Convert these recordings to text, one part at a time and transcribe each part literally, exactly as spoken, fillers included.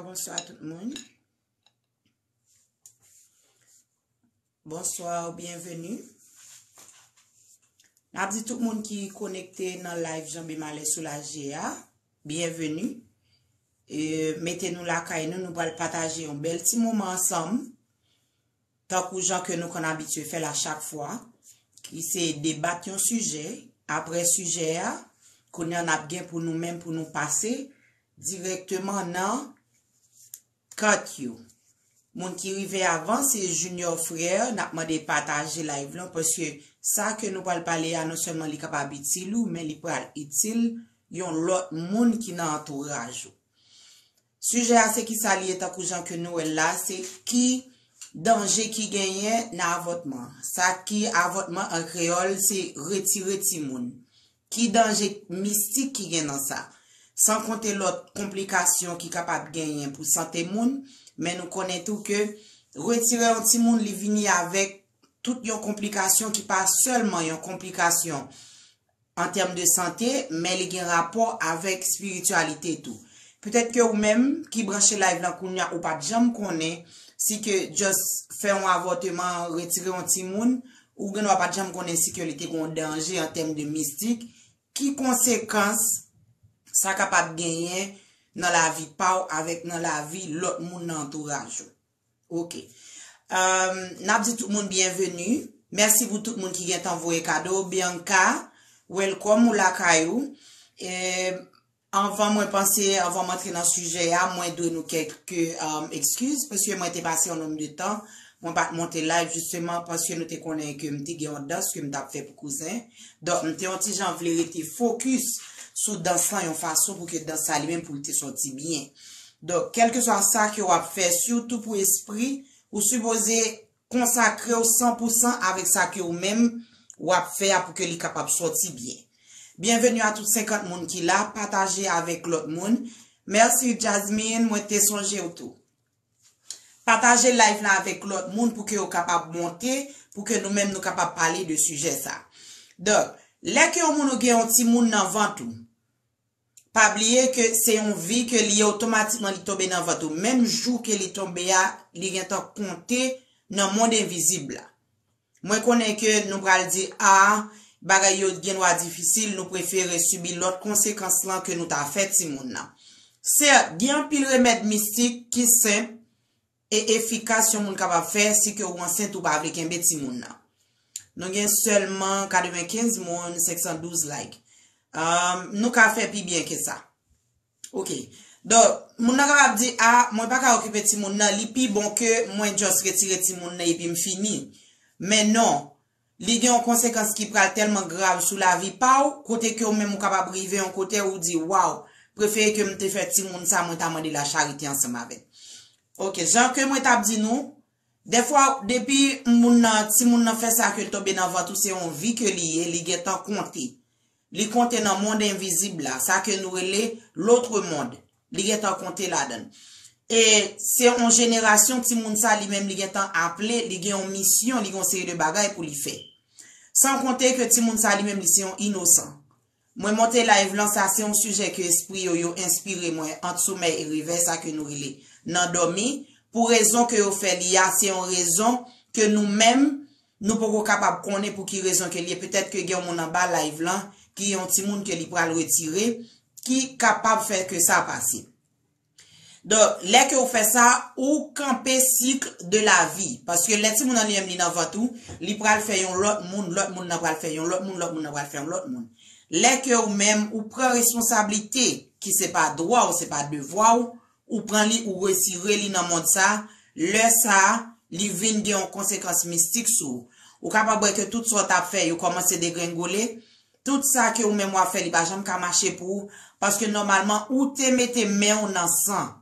Bonswa tout moun. Bonswa, byenveni. N ap di tout moun ki konekte nan live Janbe Malè Soulaje a, byenveni. E, mete nou lakay nou, nou pral pataje yon bèl ti moman ansanm. Tankou jan ke nou konn abitye fè l a chak fwa, ki se debat yon sijè. Apre sijè a, kounye a n ap gen pou nou menm pou nou pase dirèkteman nan kat yo. Moun ki rive avan, se Junior Frère, n ap mande pataje live lan, paske sa ke nou pral pale a, non sèlman li kapab itil ou, men li pral itil yon lòt moun ki nan antouraj ou. Sijè a se kisa li ye, tankou jan ke nou wè l la, se ki danje ki genyen nan avòtman. Sa ki avòtman an kreyòl, se retire timoun. Ki danje mistik ki gen nan sa? San konte lòt konplikasyon ki kapab genyen pou sante moun, men nou konnen tou ke retire yon timoun, li vini avèk tout yon konplikasyon ki pa sèlman yon konplikasyon an tèm de sante, men li gen rapò avèk espirityalite tou. Petèt ke ou menm ki branche live lan kounye a, ou pa t janm konnen si ke just fè yon avòteman, retire yon timoun, ou gendwa pa t janm konnen si ke li te gen yon danje an tèm de mistik. Ki konsekans sa kapab genyen nan lavi pa w avèk nan lavi lòt moun nan antouraj ou? Ok. Um, n ap di tout moun byenveni. Mèsi pou tout moun ki gentan voye kado. Bianca, welcome ou lakay ou. E, anvan mwen panse, anvan m antre nan sijè a, mwen dwe nou kèk, um, ekskiz, paske mwen te pase yon nonm de tan, mwen pa t monte live jisteman paske nou te konnen ke m te gen yon dans ke m t ap fè pou kouzen. Donk, m te yon ti jan vle rete fokis sou dans lan yon fason pou ke dans sa li menm pou l te sòti byen. Donk, kèlkeswa sa ke w ap fè, sitou pou espri, ou sipoze konsakre w san pou san avèk sa ke ou menm w ap fè a pou ke li kapab sòti byen. Byenveni a tout senkant moun ki la, pataje avèk lòt moun. Mèsi Jasmine, mwen te sonje w tou. Pataje live la avèk lòt moun pou ke yo kapab monte, pou ke nou menm nou kapab pale de sijè sa. Donk, lè ke yon moun ou gen yon timoun nan vant ou, pa bliye ke se yon vi ke li ye, otomatikman li tonbe nan vant ou. Menm jou ke li tonbe a, li gentan konte nan mond envizib la. Mwen konnen ke nou pral di, a, bagay yo gendwa difisil, nou prefere sibi lòt konsekans lan ke nou ta fè timoun nan. Sèt, gen anpil remèd mistik ki senp e efikas yon moun kapab fè si ke ou ansent ou pa vle kenbe timoun nan. Nou gen sèlman katrevenkenz moun, senk san douz like. Um, nou ka fè pi byen ke sa. Ok. Donk, moun nan kapab di, a, mwen pa ka okipe timoun nan, li pi bon ke mwen just retire timoun nan epi m fini. Men non, li gen yon konsekans ki pral tèlman grav sou lavi pa w, kote ke ou menm ou kapab rive yon kote ou di, waw, prefere ke m te fè timoun sa, mwen ta mande lacharite ansanm avè l. Ok, jan ke mwen t ap di nou, dèfwa, depi moun nan, timoun nan fè sa ke l tonbe nan vant ou, se yon vi ke li ye, li gentan konte. Li konte nan mond envizib la, sa ke nou rele l'autre monde. Li gentan konte ladan l. E se yon jenerasyon timoun sa li menm li gentan aple, li gen yon misyon, li gen yon seri de bagay pou li fè. San konte ke timoun sa li menm li se yon inosan. Mwen monte live lan, sa se yon sijè ke espri yo, yo enspire mwen ant somèy e revèy, sa ke nou rele nan dòmi. Pou rezon ke yo fè li a, se yon rezon ke nou menm, nou poko kapab konnen pou ki rezon ke li ye. Petèt ke gen yon moun anba live lan, ki yon timoun ke li pral retire, ki kapab fè ke sa pase. Donk, lè ke ou fè sa, ou kanpe sik de lavi. Paske lè timoun nan li menm li nan vant ou, li pral fè yon lòt moun, lòt moun nan pral fè yon lòt moun, lòt moun nan pral fè yon lòt moun. Lè ke ou menm, ou pran responsablite, ki se pa dwa ou, se pa devwa ou, ou pran li, ou retire li nan mond sa, lè sa, li vin gen yon konsekans mistik sou ou. Ou kapab wè ke tout sa w t ap fè, yo kòmanse degrengole. Tout sa ke ou menm w ap fè, li pa janm ka mache pou ou, paske nòmalman, ou te mete men w nan san.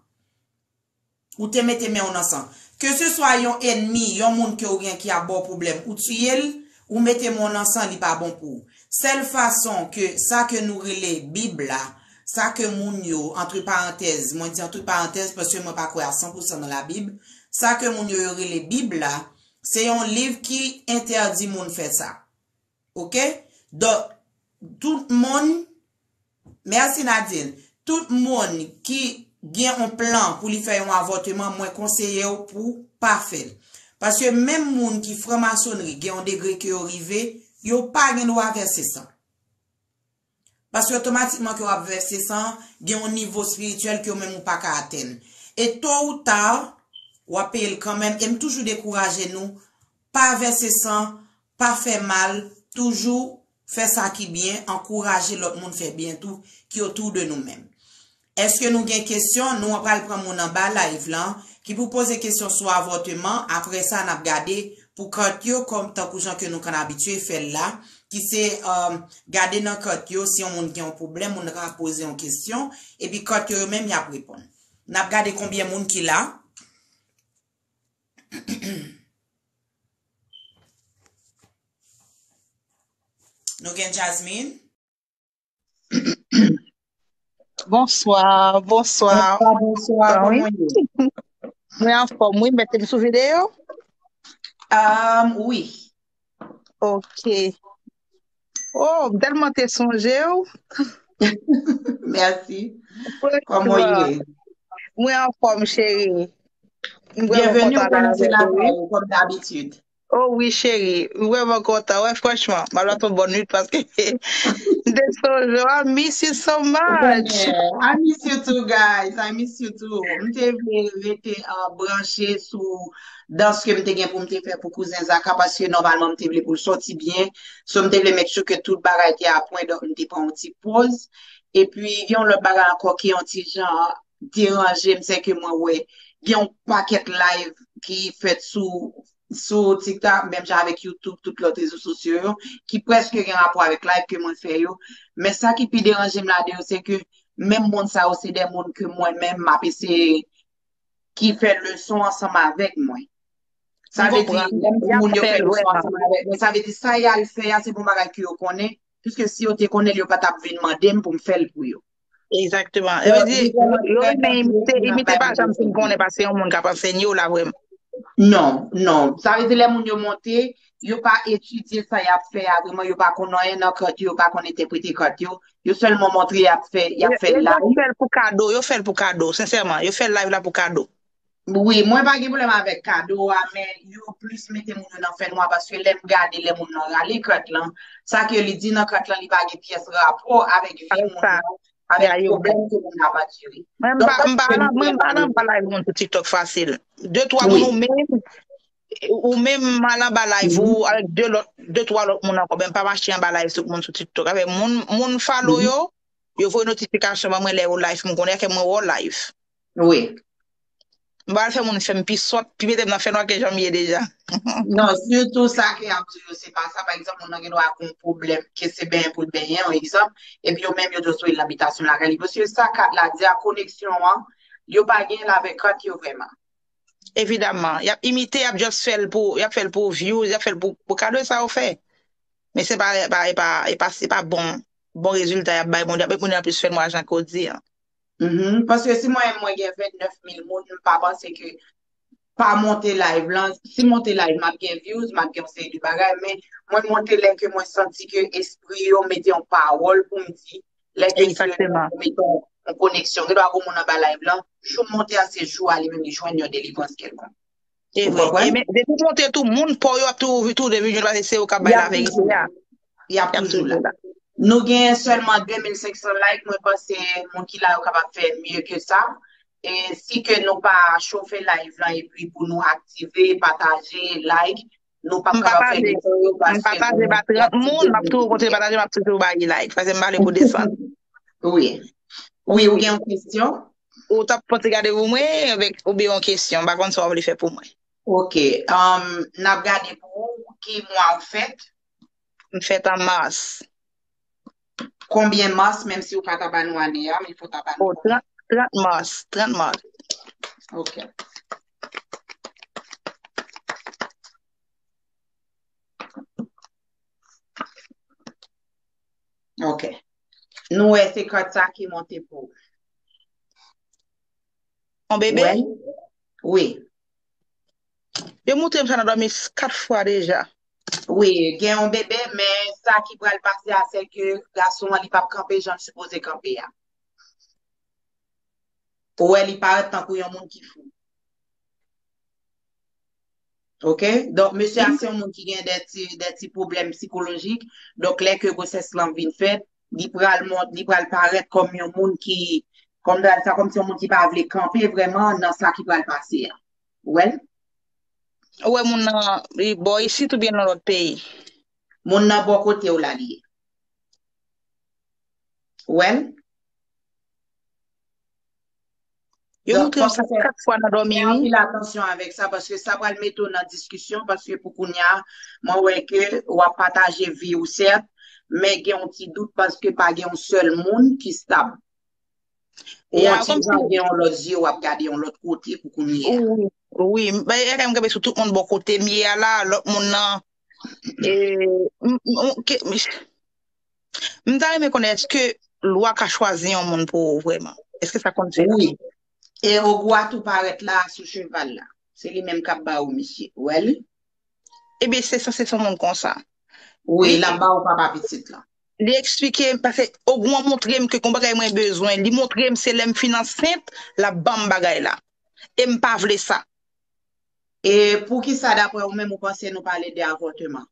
Ou te mete men w nan san. Ke se swa yon ènmi, yon moun ke ou gen ki ap ba w pwoblèm, ou tiye l, ou mete men w nan san, li pa bon pou ou. Sèl fason ke sa ke nou rele Bib la, sa ke moun yo, antre parantèz, mwen di antre parantèz paske mwen pa kwè a san pou san nan Labib, sa ke moun yo, yo rele Bib la, se yon liv ki entèdi moun fè sa. Ok? Donk, tout moun, mèsi Nadine, tout moun ki gen yon plan pou li fè yon avòteman, mwen konseye w pou pa fè l. Paske menm moun ki franmasonri gen yon degre ke yo rive, yo pa gen dwa vèse san. Paske otomatikman ke w ap vèse san, gen yon nivo espirityèl ke w menm ou pa ka atenn. E to ou ta, w ap peye l kanmenm. E m toujou dekouraje nou, pa vèse san, pa fè mal, toujou fè sa ki byen, ankouraje lòt moun fè byen tou, ki otou de nou menm. Èske nou gen kesyon? Nou an pral pran moun anba live lan ki pou poze kesyon sou avòteman. Apre sa, n ap gade pou kart yo, kòm tankou jan ke nou konn abitye fè l la, ki se um, gade nan kart yo, si yon moun gen yon pwoblèm, moun nan ka poze yon kesyon, epi kart yo, yo menm y ap reponn. N ap gade konbyen moun ki la. Nou gen Jasmine? Bonswa, bonswa. Bonswa, bonswa, kòman w ye? Mwen anfòm, wi, mete m sou videyo? Um, wi. Ok. Oh, m tèlman te sonje w. Mèsi. Kòman w ye? Mwen anfòm, cheri. Byenveni, ou konnen se lakay ou, kòm dabitid. Oh wi, cheri. M vrèman kontan. Wè, franchman, m ap jwenn yon bòn nwit paske m te sonje w. I miss you so much. I miss you too, guys. I miss you too. M te vle rete uh, branche sou dans ke m te gen pou m te fè pou kouzen Zaka paske nòmalman m te vle pou l sòti byen. So m te vle make sure ke tout bagay te a pwen, donk m te pran yon ti poz. Epi gen yon lòt bagay ankò ki yon ti jan deranje m, se ke mwen wè gen yon pakèt live ki fèt sou sou TikTok, menm jan avèk YouTube, tout lòt rezo sosyo yo, ki prèske gen rapò avèk live ke mwen fè yo. Men sa ki pi deranje m ladan yo, se ke menm moun sa yo, se de moun ke mwen menm m ap eseye ki fè leson ansanm avèk mwen. Sa vle di, lè m di moun yo fè leson ansanm avèk mwen, sa vle di sa y al fè a, se bon bagay ke yo konnen. Piske si yo te konnen l, yo pa t ap vin mande m pou m fè l pou yo. Egzakteman. Yo di, yo renmen imite, imite pa janm fin konnen paske yon moun k ap ansenye w la vrèman. Non, non. Sa vle di lè moun yo monte, yo pa etidye sa y ap fè a vrèman, yo pa konn anyen nan kart yo, yo pa konn entèprete kart yo. Yo sèlman montre y ap fè, y ap fè live. Yo fè l pou kado, yo fè l pou kado, sensèman. Yo fè live la pou kado. Wi, mwen pa gen pwoblèm avèk kado a, men yo plis mete moun yo nan fènwa paske lè m gade lè moun nan rale kart lan, sa ke li di nan kart lan li pa gen pyès rapò avèk vi moun nan, avèk pwoblèm ke moun nan ap andire. Mwen m pa, m pa al anba live moun sou TikTok fasil. De twa moun ou menm, ou menm m al anba live ou avèk de lòt, de twa lòt moun ankò, men m pa mache anba live tout moun sou TikTok. Avèk moun, moun follow yo, yo voye notifikasyon ban mwen lè yo live, m konnen ke mwen wè w live. Wi. M pa al fè moun fè m pi sòt, pi mete m nan fènwa ke jan m ye deja. Non, sitou sa ke y ap di yo, se pa sa. Pa egzanp, moun nan gen dwa gen yon pwoblèm, ke se benyen pou l benyen, yon egzanp, epi yo menm yo just voye l nan bitasyon lakay li. Paske sa kat la di a, koneksyon an, yo pa gen l avèk kat yo vrèman. Evidaman, y ap imite, y ap just fè l pou, y ap fè l pou views, y ap fè l pou, pou kado sa yo fè. Men se pa, pa, e pa, e pa, se pa bon, bon rezilta y ap bay moun, y ap met moun nan plis fènwa jan ke w di an. Mhm. Paske si mwen, mwen gen vennèf mil moun, m pa panse ke pa monte live lan, si monte live, m ap gen views, m ap gen yon seri de bagay, men mwen monte lè ke mwen santi ke espri yo mete yon pawòl pou m di, lè ke yo mete yon koneksyon. Gen dwa gen moun anba live lan, jou m monte a, se jou a li menm li jwenn yon delivrans kèlkonk. E vre. E men, depi w monte tou, moun pa w yo ap tou ouvri tou, depi yo jwenn paske se yo k ap bay laverite a. Y ap toujou la. Nou gen sèlman de mil senk san like, mwen panse moun ki la yo kapab fè mye ke sa. E si ke nou pa chofe live lan epi pou nou aktive, pataje, like, nou p ap kapab fè leson yo paske moun. M pataje ba trant moun, m ap toujou kontinye pataje, m ap toujou bay like, paske m pale pou desann. Wi. Wi, ou gen yon kesyon? Ou t ap pote gade pou mwen, avèk, oubyen yon kesyon, m pa konn sa w vle fè pou mwen. Ok. Um, n ap gade pou ou ki mwa ou fèt. M fèt an mas. Konbyen mas, menm si ou pa ta ba nou ane a, men fò w ta ba nou. Oh, trant, trant mas, trant mas. Ok. Ok. Nou wè se kat sa ki monte pou ou. Yon bebe? Wi. Yo montre m sa nan dòmi kat fwa deja. Wi, gen yon bebe, men sa ki pral pase a, se ke gason an, li p ap kanpe jan l sipoze kanpe a. Ou wè li parèt tankou yon moun ki fou. Ok? Donk, mesye a se yon moun ki gen de ti, de ti pwoblèm sikolojik. Donk, lè ke gwosès lan vin fèt, li pral mont, li pral parèt kòm yon moun ki, kòm sa, kòm si yon moun ki pa vle kanpe vrèman nan sa ki pral pase a. Ou wè l? Ou wè moun nan, li bò isit oubyen nan lòt peyi? Moun nan bò kote w la li ye. Ou wè l? Yo moutre m sa kat fwa nan dòmi wi. Fè anpil atansyon avèk sa, paske sa pral mete w nan diskisyon, paske pou kounye a, mwen wè ke w ap pataje vi w, sèt, men gen yon ti dout, paske pa gen yon sèl moun ki stab. Ou yon ti jan gen yon lòt zye, w ap gade yon lòt kote pou kounye a. Wi, wi, men e kay m kanpe sou tout moun bò kote m ye a la, lòt moun nan, e, m, m, m, ke, m, M ta renmen konnen èske lwa ka chwazi yon moun pou ou vrèman? Èske sa konn fèt? Wi. E ogou a tou parèt la sou cheval la. Se li menm k ap ba ou misye. Ou wè li? Ebyen se sanse se yon moun konsa. Wi, l ap ba ou papa pitit lan. Li eksplike m, paske ogou an montre m ke gon bagay mwen bezwen. Li montre m se lè m fin ansent, l ap ban m bagay la. E m pa vle sa. E poukisa daprè ou menm ou panse nou pale de avòteman?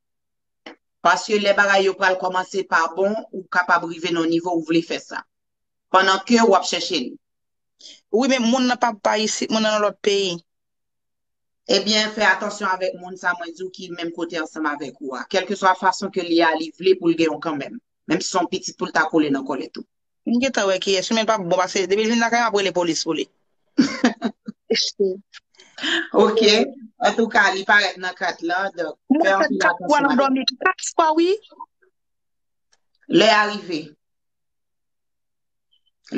Paske lè bagay yo pral kòmanse pa bon, ou kapab rive nan yon nivo ou vle fè sa. Pandan ke w ap chèche li. Wi, men moun nan pa pa isit, moun nan nan lòt peyi. Ebyen, fè atansyon avèk moun sa mwen di w ki menm kote ansanm avèk ou a. Kèlkeswa fason ke li ye a, li vle pou l gen w kanmenm. Menm si se yon pitit pou l ta kole nan kòlèt ou. M gentan wè kiyès wi, men l p ap bon pase depi l vin lakay m ap rele polis pou li. Ok. Antouka, li parèt nan kat la, donk fè anpil atansyon avè l. Mwen fè kat fwa nan dòmi, kat fwa wi. Lè a rive.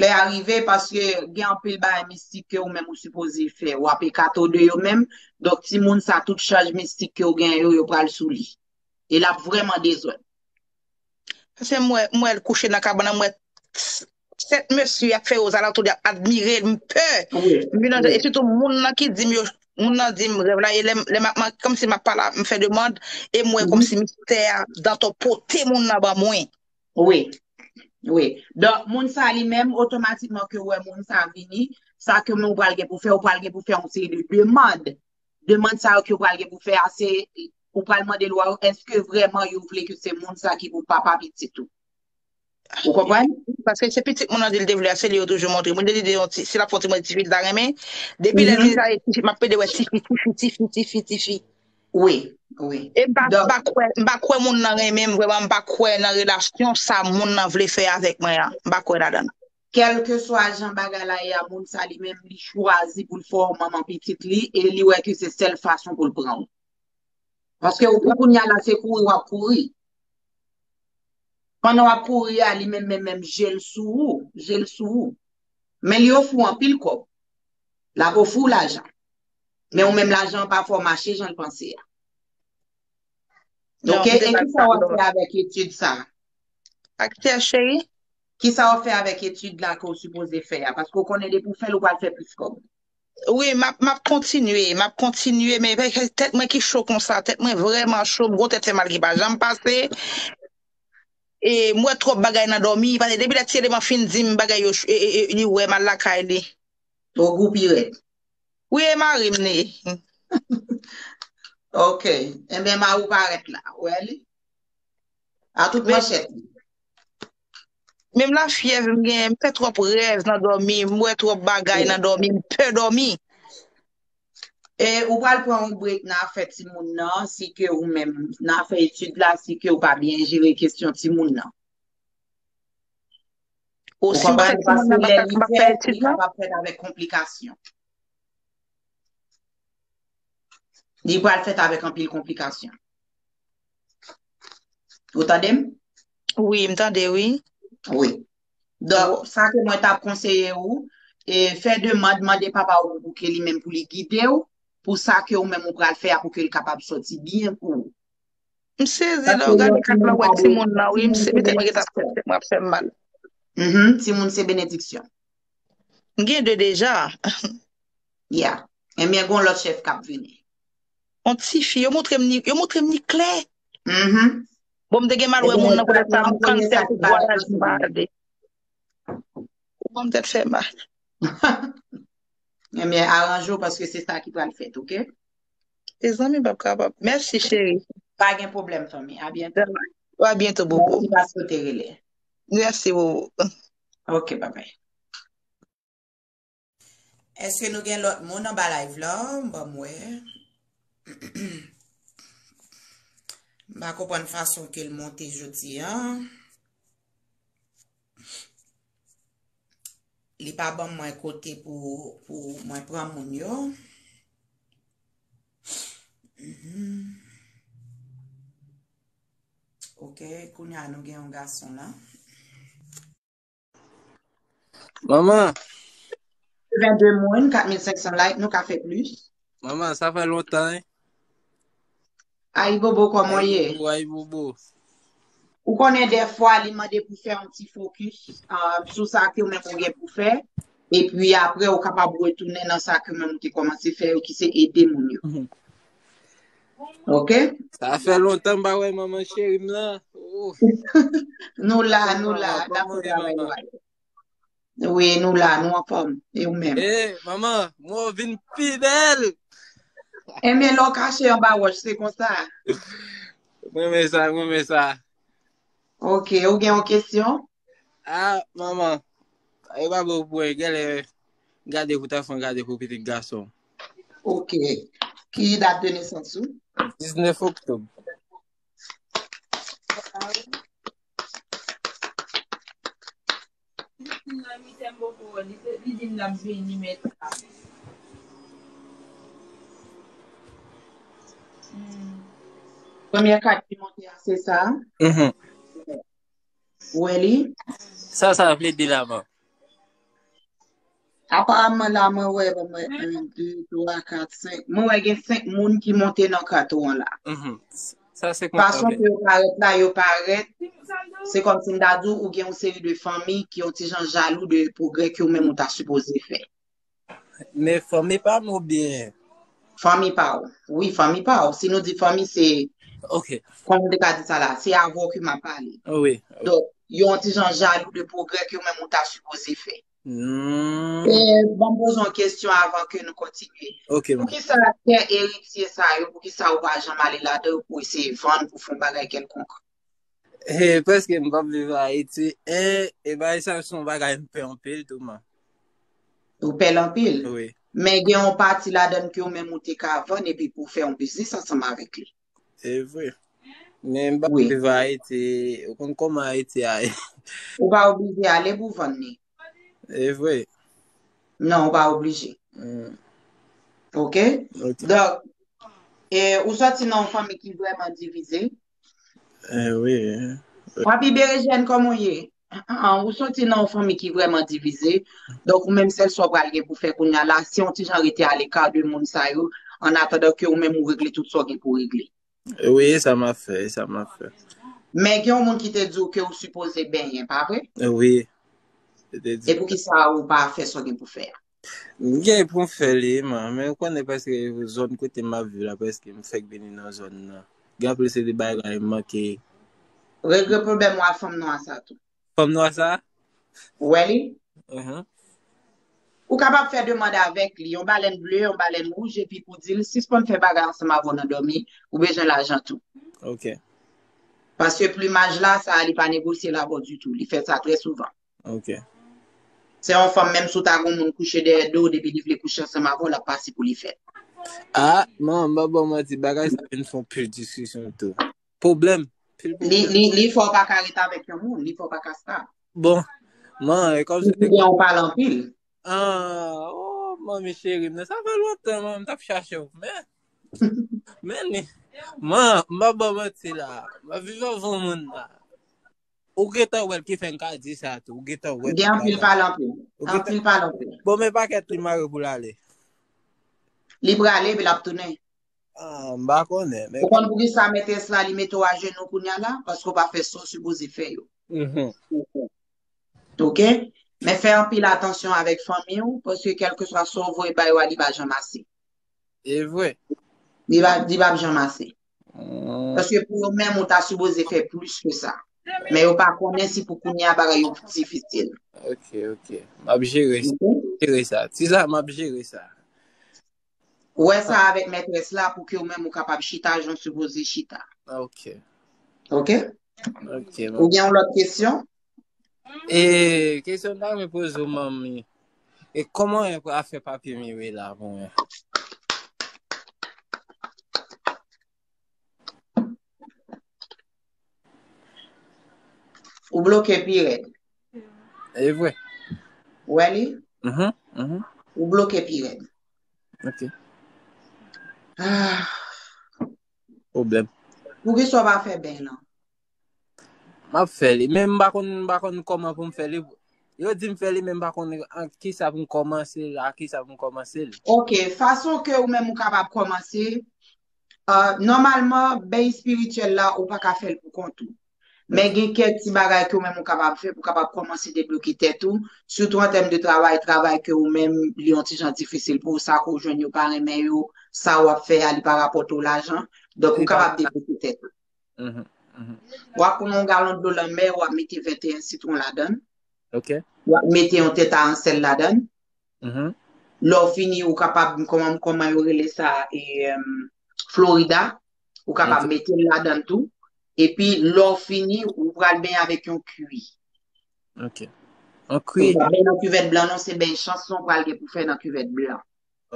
Lè a rive paske gen anpil bagay mistik ke ou menm ou sipoze fè. W ap ekate w de yo menm. Donk timoun sa, tout chaj mistik ke w gen yo, yo pral sou li. E l ap vrèman dezòd. Paske m wè, m wè l kouche nan kabann nan, m wè sèt mesye y ap fè yo ozalantou, y ap admire l, m pè. M vin antre, e sitou moun nan ki di m yo, moun nan di m rèv la, e lè m, lè m ap, kòmsi m ap pale, m fè demann, e m wè kòmsi mistè a, Dantò pote moun nan ban mwen. Wi, wi. Donk, moun sa li menm, otomatikman ke w wè moun sa vini, sa ke men w pral gen pou fè, w pral gen pou fè yon seri de demann. Demann sa yo ke w pral gen pou fè a, se ou pral mande lwa yo, èske vrèman yo vle ke se moun sa ki pou papa pitit ou? Ou konprann? Paske se pitit moun nan di l te vle a, se li yo toujou montre. Mwen te di yon ti, si l ap fè yon ti mwen tifi l ta renmen. Depi lè l vin sa, e tifi, m ap pede wè tifi, tifi, tifi, tifi, tifi. Wi, wi. E m pa, m pa kwè, m pa kwè moun nan renmen m vrèman, m pa kwè nan relasyon sa moun nan vle fè avèk mwen an. M pa kwè ladan l. Kèlkeswa jan bagay la ye a, moun sa li menm li chwazi pou l fè w manman pitit li e li wè ke se sèl fason pou l pran w. Paske ou pou kounye a la se kouri w ap kouri. Pandan w ap kouri a, li menm menm menm je l sou ou, je l sou ou. Men li ofri w anpil kòb. L ap ofri w lajan. Men ou menm lajan an pa fè w mache jan l panse a. Ok, e kisa w ap fè avèk etid sa a? Aktè cheri. Kisa w ap fè avèk etid la ke w sipoze fè a? Paske w konnen depi w fè l, ou pral fè plis kòb. Wi, m ap, m ap kontinye, m ap kontinye, men tèt mwen ki cho konsa, tèt mwen vrèman cho, m gon tèt fè mal ki pa janm pase. E m wè twòp bagay nan dòmi, paske depi lè ti eleman fin di m bagay yo, e, e, e, li wè m al lakay li. Twò gou pi rèd. Wi, e mari m li. Ok. Enben, mari w parèt la. Ou wè li? A tout manchèt li. Menm lafyèv m genyen, m fè twòp rèv nan dòmi, m wè twòp bagay nan dòmi, m pè dòmi. E ou pral pran yon break nan afè timoun nan, si ke ou menm, nan afè etid la, si ke ou pa byen jere kesyon timoun nan. Ou si m pa fè timoun nan, m pa ka, m pa fè etid la? Li kapab fèt avèk konplikasyon. Li pral fèt avèk anpil konplikasyon. Ou tande m? Wi, m tande, wi. Wi. Donk, sa ke mwen t ap konseye ou, e, fè demann, mande papa ou pou ke li menm pou li gide w, pou sa ke ou menm ou pral fè a, pou ke l kapab sòti byen pou ou. M sezi lè w gade kat la w wè timoun nan wi, m sezi tèlman gen t ap fè m, tèt mwen ap fè m mal. Mhm, timoun se benediksyon. M gen de deja. Ya. Enben gon lòt chèf k ap vini. On tifi, yo montre m ni, yo montre m ni klè. Mhm. Bon, m te gen mal wè moun nan poutèt sa, m kann fè tout vwayaj m pa ale. Ou ban m tèt fè mal. Ebyen, aranje w paske se sa ki pral fèt, oke? Mezanmi, m p ap kapab. Mèsi, cheri. Pa gen pwoblèm, fanmi. A byento. A byento, bobo. Mèsi paske w te rele. Mèsi, bobo. Oke, babay. Èske nou gen lòt moun anba live la? Ban m wè. M pa konprann fason ke l monte jodi a. Li pa ban mwen kote pou, pou mwen pran moun yo. Mhm. Ok, kounye a nou gen yon gason la. Manman. Vennde moun, kat mil senk san like, nou ka fè plis. Manman, sa fè lontan, hein? Ayibobo, kòman w ye? Ayibobo. Ou konnen dèfwa li mande pou fè yon ti fokis uh, sou sa ke ou menm ou gen pou fè. Epi apre ou kapab retounen nan sa ke menm ou te kòmanse fè yo ki se ede moun yo. Mhm. Ok? Sa fè lontan m pa wè manman cheri m nan. Oh. Nou la, nou la, n ap fè travay nou ale. Wi, nou la, nou anfòm. E ou menm? Eh, manman, mwen vin pi bèl. Ebyen, lè w kache anba wòch, se konsa. Mwen renmen sa, mwen renmen sa. Ok, ou gen yon kesyon? Ah, manman. E pa bon pou mwen, genlè gade pou tafon, gade pou pitit gason. Ok. Ki dat de nesans ou? Diznèf oktòb. Premye kat ki monte a, se sa? Mhm. Ou wè li? Sa, sa vle di la, man. Aparamman la, mwen wè, bon, mwen, yon, de, twa, kat, senk. Mwen wè gen senk moun ki monte nan kat ou an la. Mhm. Sa se Fason konsa. Ke yo parèt la, yo parèt. Se kòm si m ta di w, ou gen yon seri de fanmi ki yon ti jan jalou de pwogrè ke ou menm ou ta sipoze fè. Men fanmi pa m oubyen? Fanmi pa w. Wi, fanmi pa w. Si nou di fanmi, se, Ok. kòman m te ka di sa la, se avè w ke m ap pale. Wi. Donk, yo yon ti jan jalou de pwogrè ke ou menm ou ta sipoze fè. Hmm. E, ban m poze yon kesyon avan ke nou kontinye. Ok, man. Poukisa tè eritye sa yo, poukisa ou pa janm ale ladan yo pou eseye vann, pou fè yon bagay kèlkonk? E, paske m p ap viv Ayiti. E, e bagay sa se yon bagay m pè anpil tou, man. Ou pè l anpil. Wi. Men gen yon pati ladan ke ou menm ou te ka vann epi pou fè yon biznis ansanm avèk li. E vre. Men m pa Wi. Viv Ayiti, ou konn kòman Ayiti a ye. Ou pa oblije ale pou vann li. E vre. Non, ou pa oblije. Mm. Ok? Ok. Donk, e, ou sòti nan yon fanmi ki vrèman divize. E wi. Papi Berejèn, kòman w ye? Ou sòti nan yon fanmi ki vrèman divize. Donk, ou menm sèl sa w pral gen pou fè kounye a la, se yon ti jan rete aleka de moun sa yo, an atandan ke ou menm ou regle tout sa w gen pou regle. Wi, e sa m ap fè, e sa m ap fè. Men gen yon moun ki te di w ke ou sipoze benyen, pa vre? Wi. Yo te di. E poukisa ou pa fè sa w gen pou fè a? M gen pou m fè li, man, men ou konnen paske zòn kote m ap viv la, paske m fèk vini nan zòn nan. Gen anpil se de bagay m manke. Regle pwoblèm ou a fanm nwa sa tou. Fanm nwa sa? Ou wè li? Mhm. Ou kapab fè demann avèk li, yon balèn ble, yon balèn wouj, epi pou di l sispann fè bagay ansanm avè w nan dòmi, ou bezwen lajan tou. Ok. Paske plimaj la, sa a, li pa negosye avè w ditou. Li fè sa trè souvan. Ok. Se yon fanm, menm si w ta gen yon moun kouche dèyè do w, depi li vle kouche ansanm avè w, l ap pase pou li fè. Ah, man, m pa ba w manti, bagay sa vin fè yon pil diskisyon tou. Pwoblèm. Pil Li, li, li fè w pa ka ret avèk yon moun, li fè w pa ka stab. Bon, man, e kòm se Li gen yon pale anpil. Ah, oh, manmi cheri m nan, sa fè lontan, man, m t ap chache w. Men, men, ni, man, m pa ba w manti la. M ap viv avè yon moun la. Ou gentan wè l ki fè m ka di sa tou. Ou gentan wè l. Gen anpil pale anpil. Ou gentan Anpil pale anpil. Bon, men pakèt li mare pou l ale. Li prale, epi l ap tounen. Ah, m pa konnen. Men Ou konn poukisa mètrès la, li mete w ajenou kounye a la? Paske w pa fè sa w sipoze fè yo. Mhm. Ok? Men fè anpil atansyon avèk fanmi w, paske kèlkeswa sa w voye ba yo a, li pa janm ase. E vre. Li pa, li pa janm ase. Mm. Paske pou yo menm, ou ta sipoze fè plis ke sa. Men yo pa konnen si pou kounye a bagay yo difisil. Ok, ok. M ap jere sa. Jere sa. Ti sa, m ap jere sa. Ou wè sa avèk mètrès la pou ke ou menm ou kapab chita jan w sipoze chita. Ok. Ok? Ok. Ou gen yon lòt kesyon? E kesyon ta mwen poze w, manmi. E kòman e pou a fè papye Mirela pou mwen? Ou bloke pi rèd. E vre. Ou wè li? Mhm, mhm. Ou bloke pi rèd. Ok. Ah, Pwoblèm. Poukisa w pa fè ben lan? M ap fè li. Men m pa konn, m pa konn kòman pou m fè li. Yo di m fè li, men m pa konn an kisa pou m kòmanse, a kisa pou m kòmanse li. Ok, fason ke ou menm ou kapab kòmanse, uh, nòmalman, ben espirityèl la, ou pa ka fè l pou kont ou. Men gen kèk ti bagay ke ou menm ou kapab fè pou kapab kòmanse debloke tèt ou, sitou an tèm de travay, travay ke ou menm li yon ti jan difisil pou ou, sa ke ou jwenn yo pa renmen yo, sa w ap fè a li pa rapòte w lajan, donk ou kapab debloke tèt ou. Mhm, mhm. W ap pran yon galon dlo lanmè, w ap mete venteyen sitwon ladan l, Ok. w ap mete yon tèt a ansèl ladan l. Mhm. Lè w fini, ou kapab, kòman, kòman yo rele sa, e, em, Florida, ou kapab Ok. mete l ladan l tou. Epi, lè w fini, ou pral benyen avèk yon kwi. Ok. An kwi. Ou pa benyen nan kivèt blan, non, se benyen chans ou pral gen pou fè nan kivèt blan.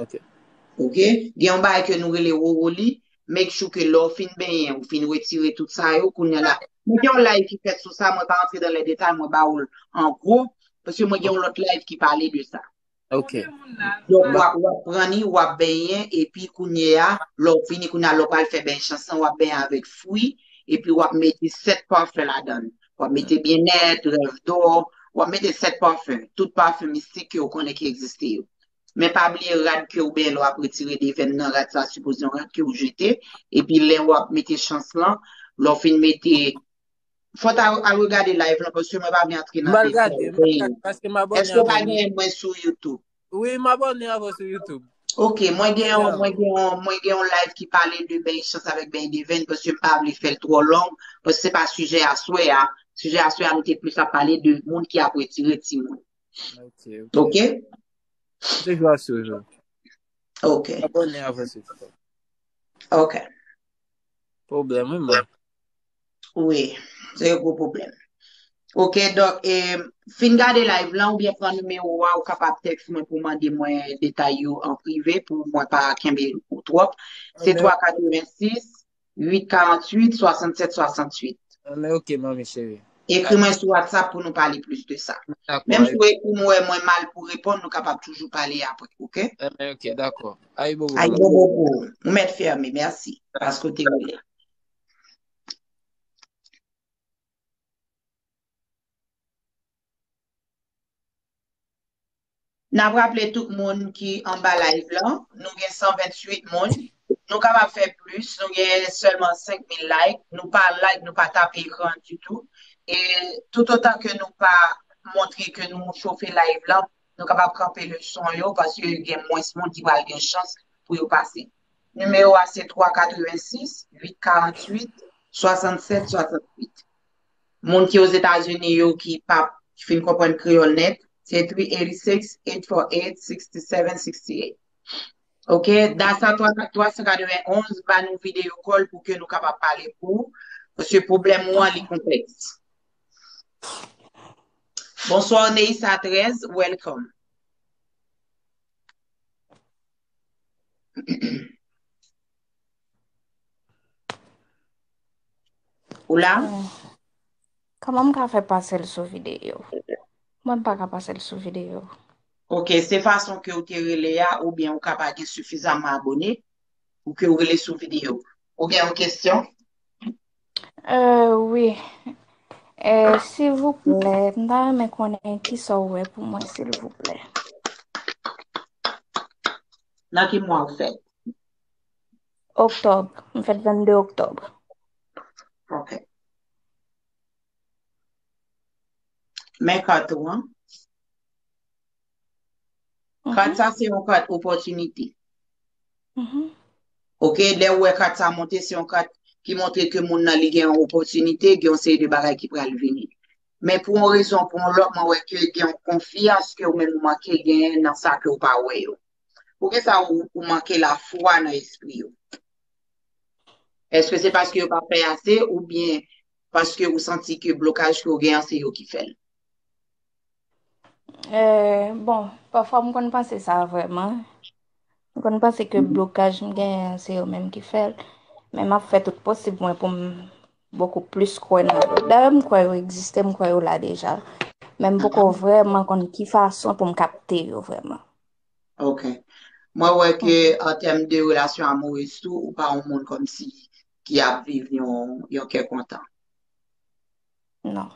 Ok. Ok? Gen yon bagay ke nou rele wowoli, make sure ke lè w fin benyen, ou fin retire tout sa yo, kounye a la. Mwen gen yon live ki fèt sou sa, mwen pa antre dan lè detay, mwen ba ou l an gwo, paske mwen gen yon lòt live ki pale de sa. Ok. Donk, w ap, w ap pran li, w ap benyen, epi kounye a, lè w fini, kounye a, lè w pral fè benyen chans lan, w ap benyen avèk fwi, epi w ap mete sèt pafen ladan l. W ap mete byennèt, rèv dò, w ap mete sèt pafen, tout pafen mistik ke w konnen ki egziste yo. Men pa bliye rad ke w benyen lè w ap retire devenn nan, rad sa sipoze yon rad ke w jete, epi lè w ap mete chans lan, lè w fin mete Fò w ta al regade live lan, paske mwen pa vle antre nan detay. M al gade, m al gade, paske m abòne avè w. Èske w pa gen mwen sou YouTube? Wi, m abòne avè w sou YouTube. Ok, mwen gen yon, mwen gen yon, mwen gen yon live ki pale de bèy chans avèk bèy devenn, paske m pa vle fè l twò long, paske se pa sijè aswè a. Sijè aswè a, nou te plis ap pale de moun ki ap retire timoun. Ok, ok. Ok? M te jwe aswè. Ok. Abòne avè w sou YouTube. Ok. Pwoblèm, wi, man. Wi, se yon gwo pwoblèm. Ok, donk, e, fin gade live lan oubyen pran nimewo a, ou kapab tèks mwen pou mande mwen detay yo an prive pou mwen pa kenbe ou twòp. Se twa katrevensis, uit karanntuit, swasannsèt swasantuit. Anben, ok, manmi cheri. Ekri mwen sou WhatsApp pou nou pale plis de sa. Menm si ou ekri m, ou wè mwen mal pou reponn, nou kapab toujou pale apre, ok? Anben, ok, dakò. Ayibobo. Ayibobo pou ou. Ou mèt fèmen, mèsi. Paske w te rele. N ap raple tout moun ki anba live lan, nou gen san venntuit moun. Nou kapab fè plis, nou gen sèlman senk mil like. Nou pa like, nou pa tape ekran ditou. E toutotan ke nou pa montre ke nou chofe live lan, nou kapab kanpe leson yo paske gen mwens moun ki pral gen chans pou yo pase. Nimewo a se twa katrevensis, uit karanntuit, swasannsèt swasantuit. Moun ki Ozetazini yo ki pa fin konprann kreyòl nèt, se three eighty six, eight four eight, six seven six eight. Ok, dasa twa san katrevenonz, ba nou video call pou ke nou kapab pale pou ou, paske pwoblèm ou an li konplèks. Bonsoir Neissa trèz, welcome. Ou la? Kòman m ka fè pase l sou videyo? Mwen m pa ka pase l sou videyo. Ok, se fason ke ou te rele a, oubyen ou ka pa gen sifizaman abòne pou ke ou rele sou videyo. Ou gen yon kesyon? Euh, wi. Euh, silvouplè, m ta renmen konnen kisa w wè pou mwen, silvouplè. Nan ki mwa ou fèt? Oktòb. M fèt vennde oktòb. Ok. Men kat ou an. Kat sa se yon kat opòtinite. Ok, lè ou wè kat sa monte, se yon kat ki montre ke moun nan li gen yon opòtinite, gen yon seri de bagay ki pral vini. Men pou yon rezon, pou yon lòt, mwen wè ke gen yon konfyans ke ou menm ou manke genyen nan sa ke ou pa wè yo. Poukisa ou, ou manke lafwa nan espri yo? Èske se paske yo pa fè ase oubyen paske ou santi ke blokaj ke ou gen an se yo ki fè l? Eh, bon, pafwa m konn panse sa vrèman. M konn panse ke blokaj m genyen an se yo menm ki fè l. Men m ap fè tout posib mwen pou m bokou plis kwè nan yo. Dayè m kwè yo egziste, m kwè yo la deja. Men m poko vrèman konn ki fason pou m kapte yo vrèman. Ok. Mwen wè ke an tèm de relasyon amourez tou, ou pa yon moun kòmsi ki ap viv yon, yon kè kontan. Non.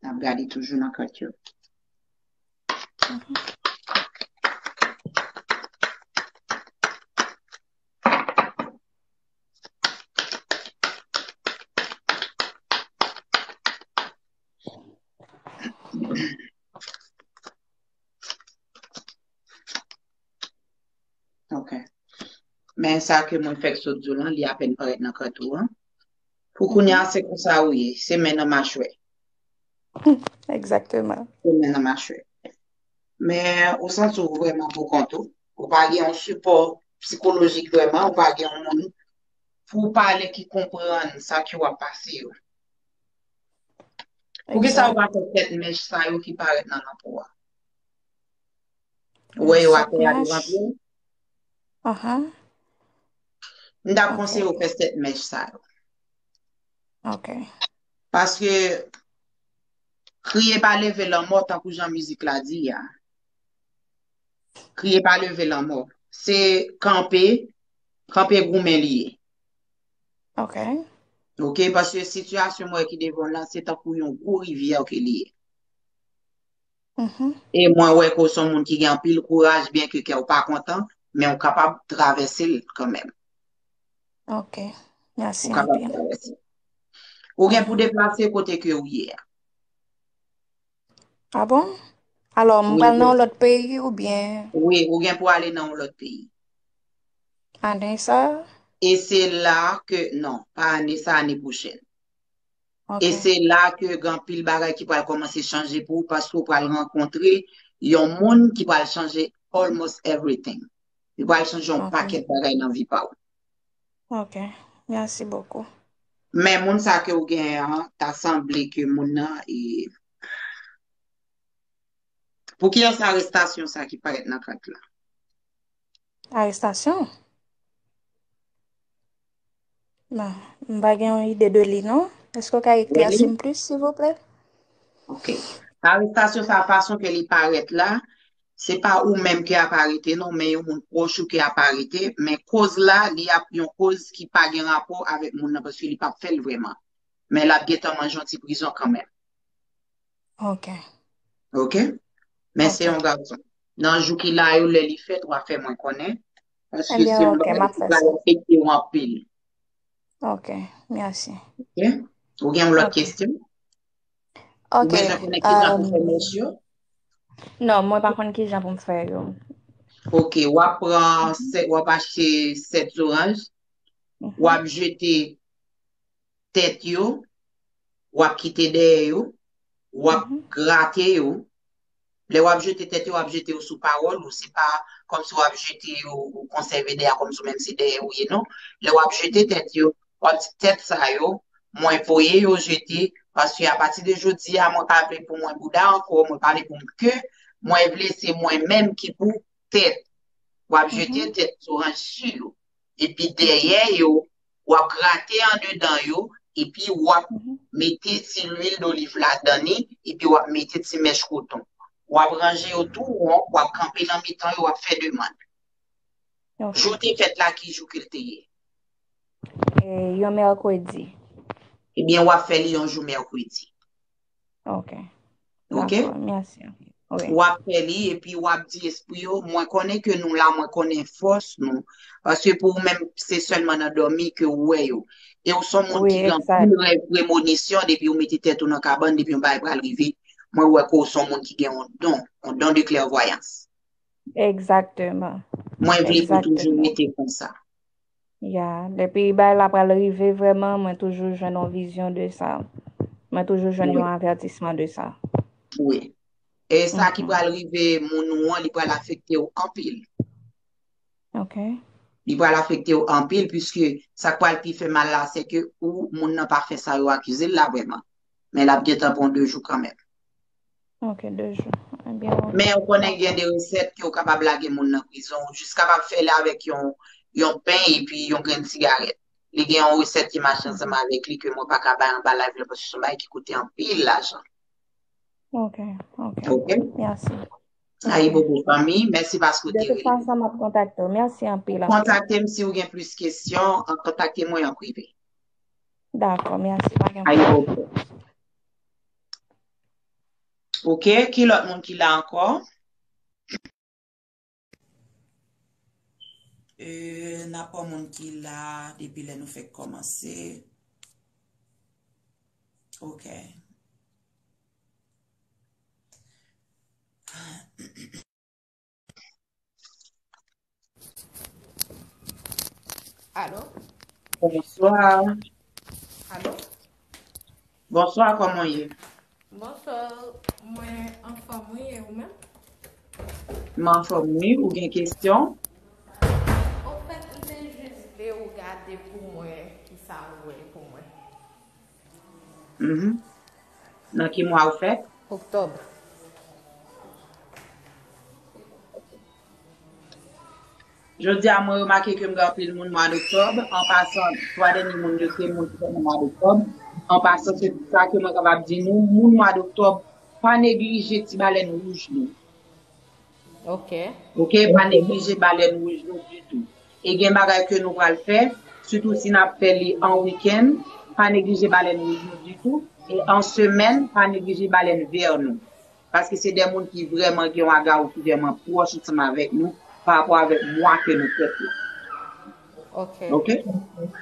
N ap gade toujou nan kat yo. Ok. Men sa ke mwen fèk sot di w lan, li apèn parèt nan kat ou an. Pou kounye a, se konsa ou ye. Se men nan machwè. Egzakteman. Se men nan machwè. Men ou santi w vrèman pou kont ou. Ou pa gen yon sipò sikolojik vrèman, ou pa gen yon moun pou w pale ki konprann sa ke w ap pase yo. Poukisa ou pa fè tèt mèch sa yo ki parèt nan lanpou a? Ou wè yo atè a devan pye w? Ahan. M t ap konseye w fè sèt mèch sa yo. Ok. Paske kriye pa leve lanmò tankou jan mizik la di a. Kriye pa leve lanmò. Se kanpe, kanpe goumen li ye. Ok. Ok, paske sitiyasyon mwen ki devan w lan, se tankou yon gwo rivyè ke li ye. E mwen wè ke w se yon moun ki gen anpil kouraj, byen ke kè w pa kontan, men w kapab travèse l kanmenm. Ok. Mèsi Ou kapab anpil. Travèse. Ou gen pou deplase kote ke ou ye a. Ah bon? Alò, m Wi, pral nan ou, yon lòt peyi oubyen wi, ou gen pou ale nan yon lòt peyi. Ane sa? E se la ke, non, pa ane sa, ane pwochèn. Ok. E se la ke gen anpil bagay ki pral kòmanse chanje pou ou paske ou pral rankontre yon moun ki pral chanje almost everything. Li pral chanje yon Ok. pakèt bagay nan vi pa ou. Ok. Merci beaucoup. Men moun sa ke ou gen an, ta sanble ke moun nan e. Pou kiyès arestasyon sa ki parèt nan kat la? Arestasyon? Bon, m pa gen yon ide de li non. Èske w ka eklèsi m plis, silvouplè? Ok. Arestasyon sa, fason ke li parèt la, se pa ou menm ki ap arete non, men yon moun pwòch ou ki ap arete, men koz la, li ap yon koz ki pa gen rapò avèk moun nan, paske li p ap fè l vrèman. Men l ap gentan manje yon ti prizon kanmenm. Ok. Ok? Men se yon gason. Nan jou ki la yo, lè li fèt, w a fè mwen konnen. Paske se yon bagay ki pral afekte w anpil. Ok, mèsi. Ok? Ou gen yon lòt kesyon? Ou bezwen konnen ki jan pou fè mèch yo? Non, mwen pa konn ki jan pou m fè yo. Ok, w ap pran, w ap achte sèt zoranj, w ap jete tèt yo, w ap kite dèyè yo, w ap grate yo. Lè w ap jete tèt yo, w ap jete yo sou pawòl ou, se pa kòmsi w ap jete yo, ou konsève dèyè kòmsi ou menm se dèyè ou ye, non. Lè w ap jete tèt yo, w ap di tèt sa yo, mwen voye yo jete, paske apati de jodi a, mwen pa vle pou mwen bouda ankò, mwen pa vle pou m ke, mwen vle se mwen menm ki pou tèt. W ap jete tèt zoranj sou yo. Epi dèyè yo, w ap grate andedan yo, epi w ap mete ti lwil doliv ladan li, epi w ap mete ti mèch koton. W ap ranje yo tou won, w ap kanpe nan mitan yo, w ap fè demann. Jou te fèt la, ki jou ke l te ye? E, yon mèkredi. Ebyen, w ap fè li yon jou mèkredi. Ok. Ok? Dakò, mèsi. Wi. W ap fè li, epi w ap di espri yo, mwen konnen ke nou la, mwen konnen fòs nou. Paske pou ou menm, se sèlman nan dòmi ke ou wè yo. E ou se yon moun ki gen anpil rèv premonisyon, depi ou mete tèt ou nan kabann, depi yon bagay pral rive, Mwen wè ke w se yon moun ki gen yon don, yon don de klèvwayans. Egzakteman. Mwen vle pou toujou rete konsa. Ya, depi bagay la pral rive vrèman, mwen toujou jwenn yon vizyon de sa. Mwen toujou jwenn yon avètisman de sa. Wi. E sa ki pral rive moun ou an, li pral afekte w anpil. Ok. Li pral afekte w anpil, piske sa k pral pi fè mal la, se ke ou, moun nan pa fè sa yo akize l la vrèman. Men l ap gentan pran de jou kanmenm. Ok, de jou. Ebyen, ok. Men ou konnen gen de resèt ke ou kapab lage moun nan prizon, ou jis kapab fè li avèk yon, yon pen epi yon grenn sigarèt. Li gen yon resèt ki mache ansanm avèk li ke mwen pa ka bay anba live la paske se yon bagay ki koute anpil lajan. Ok, ok. Ok? Mèsi. Ayibobo fanmi, mèsi paske w De te tout rele. Fason, m ap kontakte w. Mèsi anpil, anpil. Kontakte m si w gen plis kesyon, an, kontakte mwen an prive. Dakò, mèsi. Pa gen Ayibobo. Ok, ki lòt moun ki la ankò? Euh, n ap pran moun ki la depi lè nou fèk kòmanse. Ok. Alo? Bonswa. Alo? Bonswa, kòman w ye? Bonswa, mwen anfòm wi, e ou menm? M anfòm wi, ou gen kesyon? Anfèt, m te jis vle ou gade pou mwen kisa ou wè pou mwen. Mhm. Nan ki mwa ou fèt? Oktòb. Jodi a, mwen remake ke m gen anpil moun mwa doktòb. An pasan, twa dènye moun yo se moun ki fèt nan mwa doktòb. An pasan, se pou sa ke mwen kapab di nou, moun mwa doktòb, pa neglije ti balèn wouj nou. Ok. Ok, pa neglije balèn wouj nou ditou. E gen bagay ke nou pral fè, sitou si n ap fè li an wikenn, pa neglije balèn wouj nou ditou. E an semèn, pa neglije balèn vè nou. Paske se de moun ki vrèman gen yon agawou ki vrèman pwòch ansanm avèk nou pa rapò avèk mwa ke nou fèt la. Ok. Ok? Ok.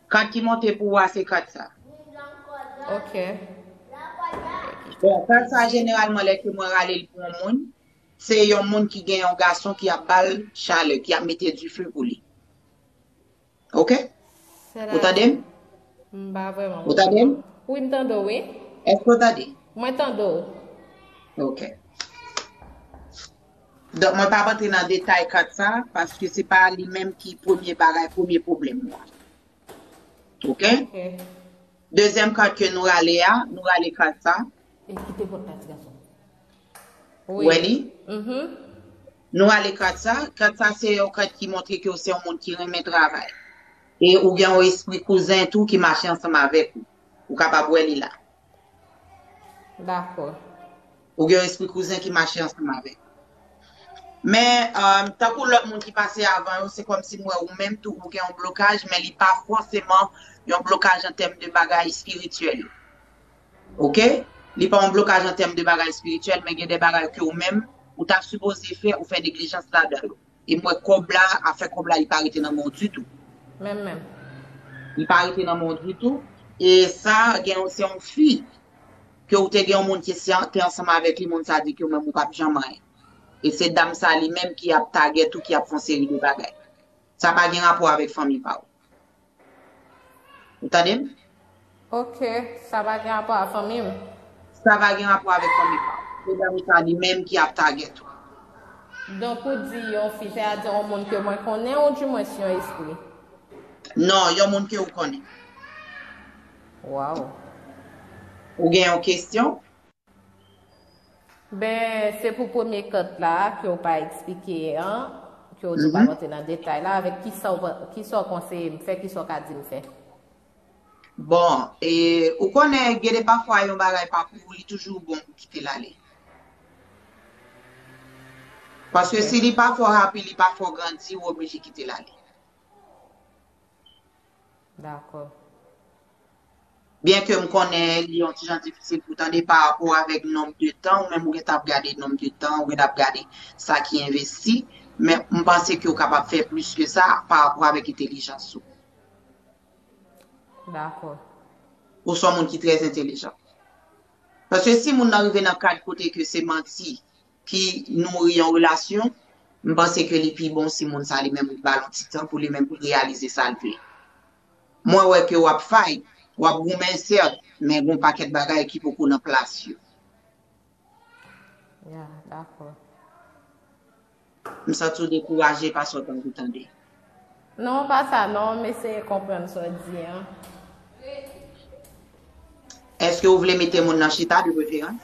Kat ki monte pou ou a, se kat sa. Ok. Bon, kat sa, jeneralman, lè ke mwen rale l pou yon moun, se yon moun ki gen yon gason ki ap ba l chalè, ki ap mete dife pou li. Ok? Ou tande m? M pa vrèman. Ou tande m? Wi, m tande w, wi. Èske ou tande? Mwen tande w. Ok. Donk, mwen p ap antre nan detay kat sa, paske se pa li menm ki premye bagay, premye pwoblèm nou an. Ok? Ok. Dezyèm kat ke nou rale a, nou rale kat sa. E kite pòt la, ti gason. Ou wè li? Mhm. Nou rale kat sa. Kat sa se yon kat ki montre ke w se yon moun ki renmen travay. E ou gen yon espri kouzen tou ki mache ansanm avèk ou. Ou kapab wè li la. Dakò. Ou gen yon espri kouzen ki mache ansanm avèk. Men, um, tankou lòt moun ki pase avan yo, se kòmsi m wè ou menm tou, ou gen yon blokaj, men li pa fòseman yon blokaj an tèm de bagay espirityèl. Ok? Li pa yon blokaj an tèm de bagay espirityèl, men gen de bagay ke ou menm, ou ta sipoze fè, ou fè neglijans ladan yo. E m wè kòb la, afè kòb la, li pa rete nan men w ditou. Menm, menm. Li pa rete nan men w ditou. E sa, gen yon, se yon fi ke ou te gen yon moun ki se, te ansanm avèk li, moun sa di ke ou menm ou p ap janm anyen. E se dam sa li menm ki ap tagèt ou, ki ap fè yon seri de bagay. Sa pa gen rapò avèk fanmi pa w. Ou tande m? Ok, sa pa gen rapò a fanmi m. Sa pa gen rapò avèk fanmi pa w. Se dam sa li menm ki ap tagèt ou. Donk, ou di yon fi, sètadi yon moun ke mwen konnen, ou di mwen si yon espri? Non, yon moun ke ou konnen. Waw. Ou gen yon kesyon? Ben, se pou premye kat la, ke w pa eksplike an, ke w di w pa rantre nan detay la, avèk kisa w, kisa w konseye m fè, kisa w ka di m fè? Bon, e, ou konnen, gen de pafwa yon bagay pa pou ou, li toujou bon pou kite l ale. Paske si li pa fè w happy, li pa fè w grandi, ou oblije kite l ale. Dakò. Byen ke m konnen li yon ti jan difisil pou tande pa rapò avèk nonb de tan, ou menm ou gentan ap gade nonb de tan, ou gentan ap gade sa ki envesti, men m panse ke w kapab fè plis ke sa pa rapò avèk entelijans ou. Dakò. Ou se yon moun ki trè entelijan. Paske si moun nan rive nan kad kote ke se manti ki nouri yon relasyon, m panse ke li pi bon si moun sa li menm ou ba l yon ti tan pou li menm pou l reyalize sa l vle. Mwen wè ke w ap fight, w ap goumen sèt, men gen yon pakèt bagay ki poko nan plas yo. Ya, dakò. M santi w dekouraje paske w t anvi tande. Non, pa sa non, m eseye konprann sa w di an. Èske w vle mete moun nan chita de preferans?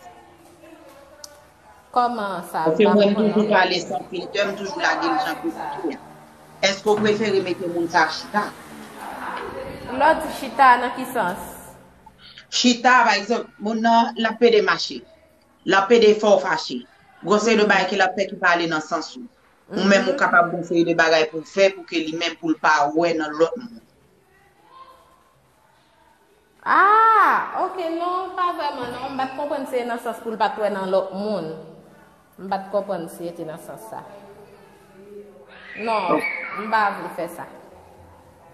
Kòman sa? Paske mwen m toujou pale san filtè, m toujou lage l jan ke m ye. Èske w prefere mete moun sa chita? Lè w di chita nan ki sans? Chita, pa egzanp, moun nan l ap pede mache, l ap pede fè w fache. Gon seri de bagay ke l ap fè ki pa ale nan sans ou. Ou menm ou kapab gon seri de bagay pou w fè pou ke li menm pou l pa wè nan lòt moun. Ah, ok, non, pa vrèman non. M pa t konprann si e nan sans pou l pa t wè nan lòt moun. M pa t konprann si e te nan sans sa. Non, m pa vle fè sa.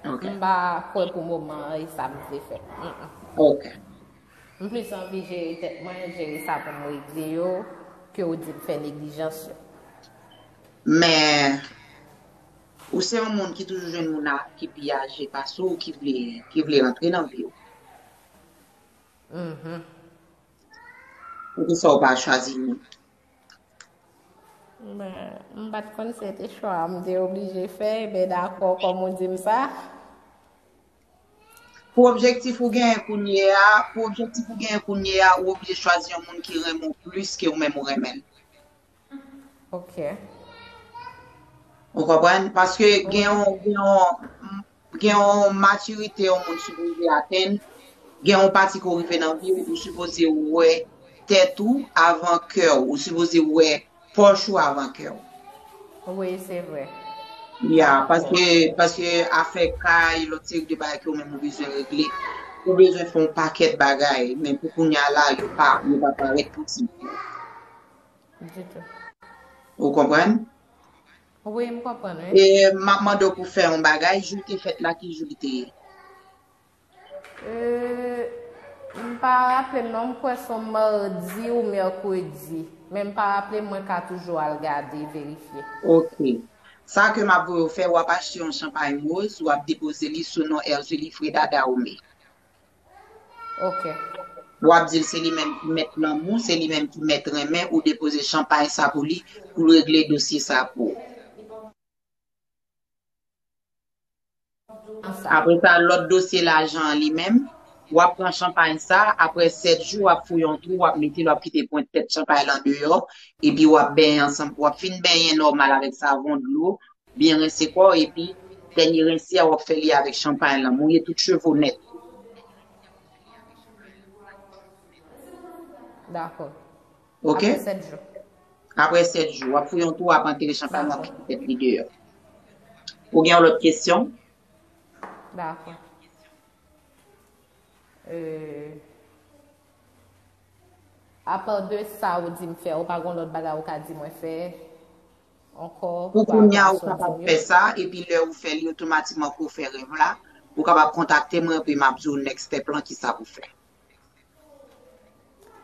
M pa kwè pou moman an e sa m vle fè. Mm-mm. Ok. M plis anvi jere tèt mwen, jere sa pou m regle yo, ke w di m fè neglijans yo. Men, ou se yon moun ki toujou jwenn moun a, ki pi aje pase w, ki vle, ki vle rantre nan vi w. Mhm. Poukisa w pa chwazi moun? Ben, m pa t konn si se te chwa a m te oblije fè, ben dakò, kòm ou di m sa. Pou objektif ou genyen kounye a, pou objektif ou genyen kounye a, ou oblije chwazi yon moun ki renmen w plis ke ou menm ou renmen l. Ok. Ou konprann? Paske gen yon, gen yon, gen yon matirite yon moun sipoze atenn, gen yon pati ke w rive nan vi w, ou sipoze wè tèt ou avan kè w, ou sipoze wè pòch ou avan kè w. Wi, se vre. Ya, paske, paske afè kay, lòt seri de bagay ke ou menm ou bezwen regle, ou bezwen fè yon pakèt bagay, men pou kounye a la, yo pa, yo pa parèt posib. Ditou. Ou konprann? Wi, m konprann, wi. E m ap mande w pou fè yon bagay, jou w te fèt la, ki jou li te ye? Euh, m pa raple m non, m kwè se yon madi ou mèkredi. Men m pa raple m, mwen ka toujou al gade, verifye. Ok. Sa ke m ap voye w fè, w ap achte yon chanpay woz, w ap depoze li sou non Erzulie Freda Dahomey. Ok. W ap di l se li menm ki mèt lanmou, se li menm ki mèt renmen, ou depoze chanpay sa pou li, pou l regle dosye sa pou ou. Apre sa, lòt dosye lajan an li menm, w ap pran chanpay sa, apre sèt jou, w ap fouye yon twou, w ap mete l, w ap kite pwent tèt chanpay lan deyò, epi w ap benyen ansanm, w ap fin benyen nòmal avèk savon, dlo, byen rense kò w, epi dènye rense a, w ap fè li avèk chanpay lan, mouye tout cheve w nèt. Dakò. Ok? Apre sèt jou. Apre sèt jou, w ap fouye yon twou, w ap antere chanpay lan, w ap kite tèt li deyò. Ou gen yon lòt kesyon? Dakò. Euh, apa de sa ou di m fè, ou pa gen lòt bagay ou ka di mwen fè ankò? Pou kounye a, ou kapab fè sa, epi lè ou fè li, otomatikman ke w fè rèv la, ou kapab kontakte mwen, epi m ap di w next step lan, kisa pou fè.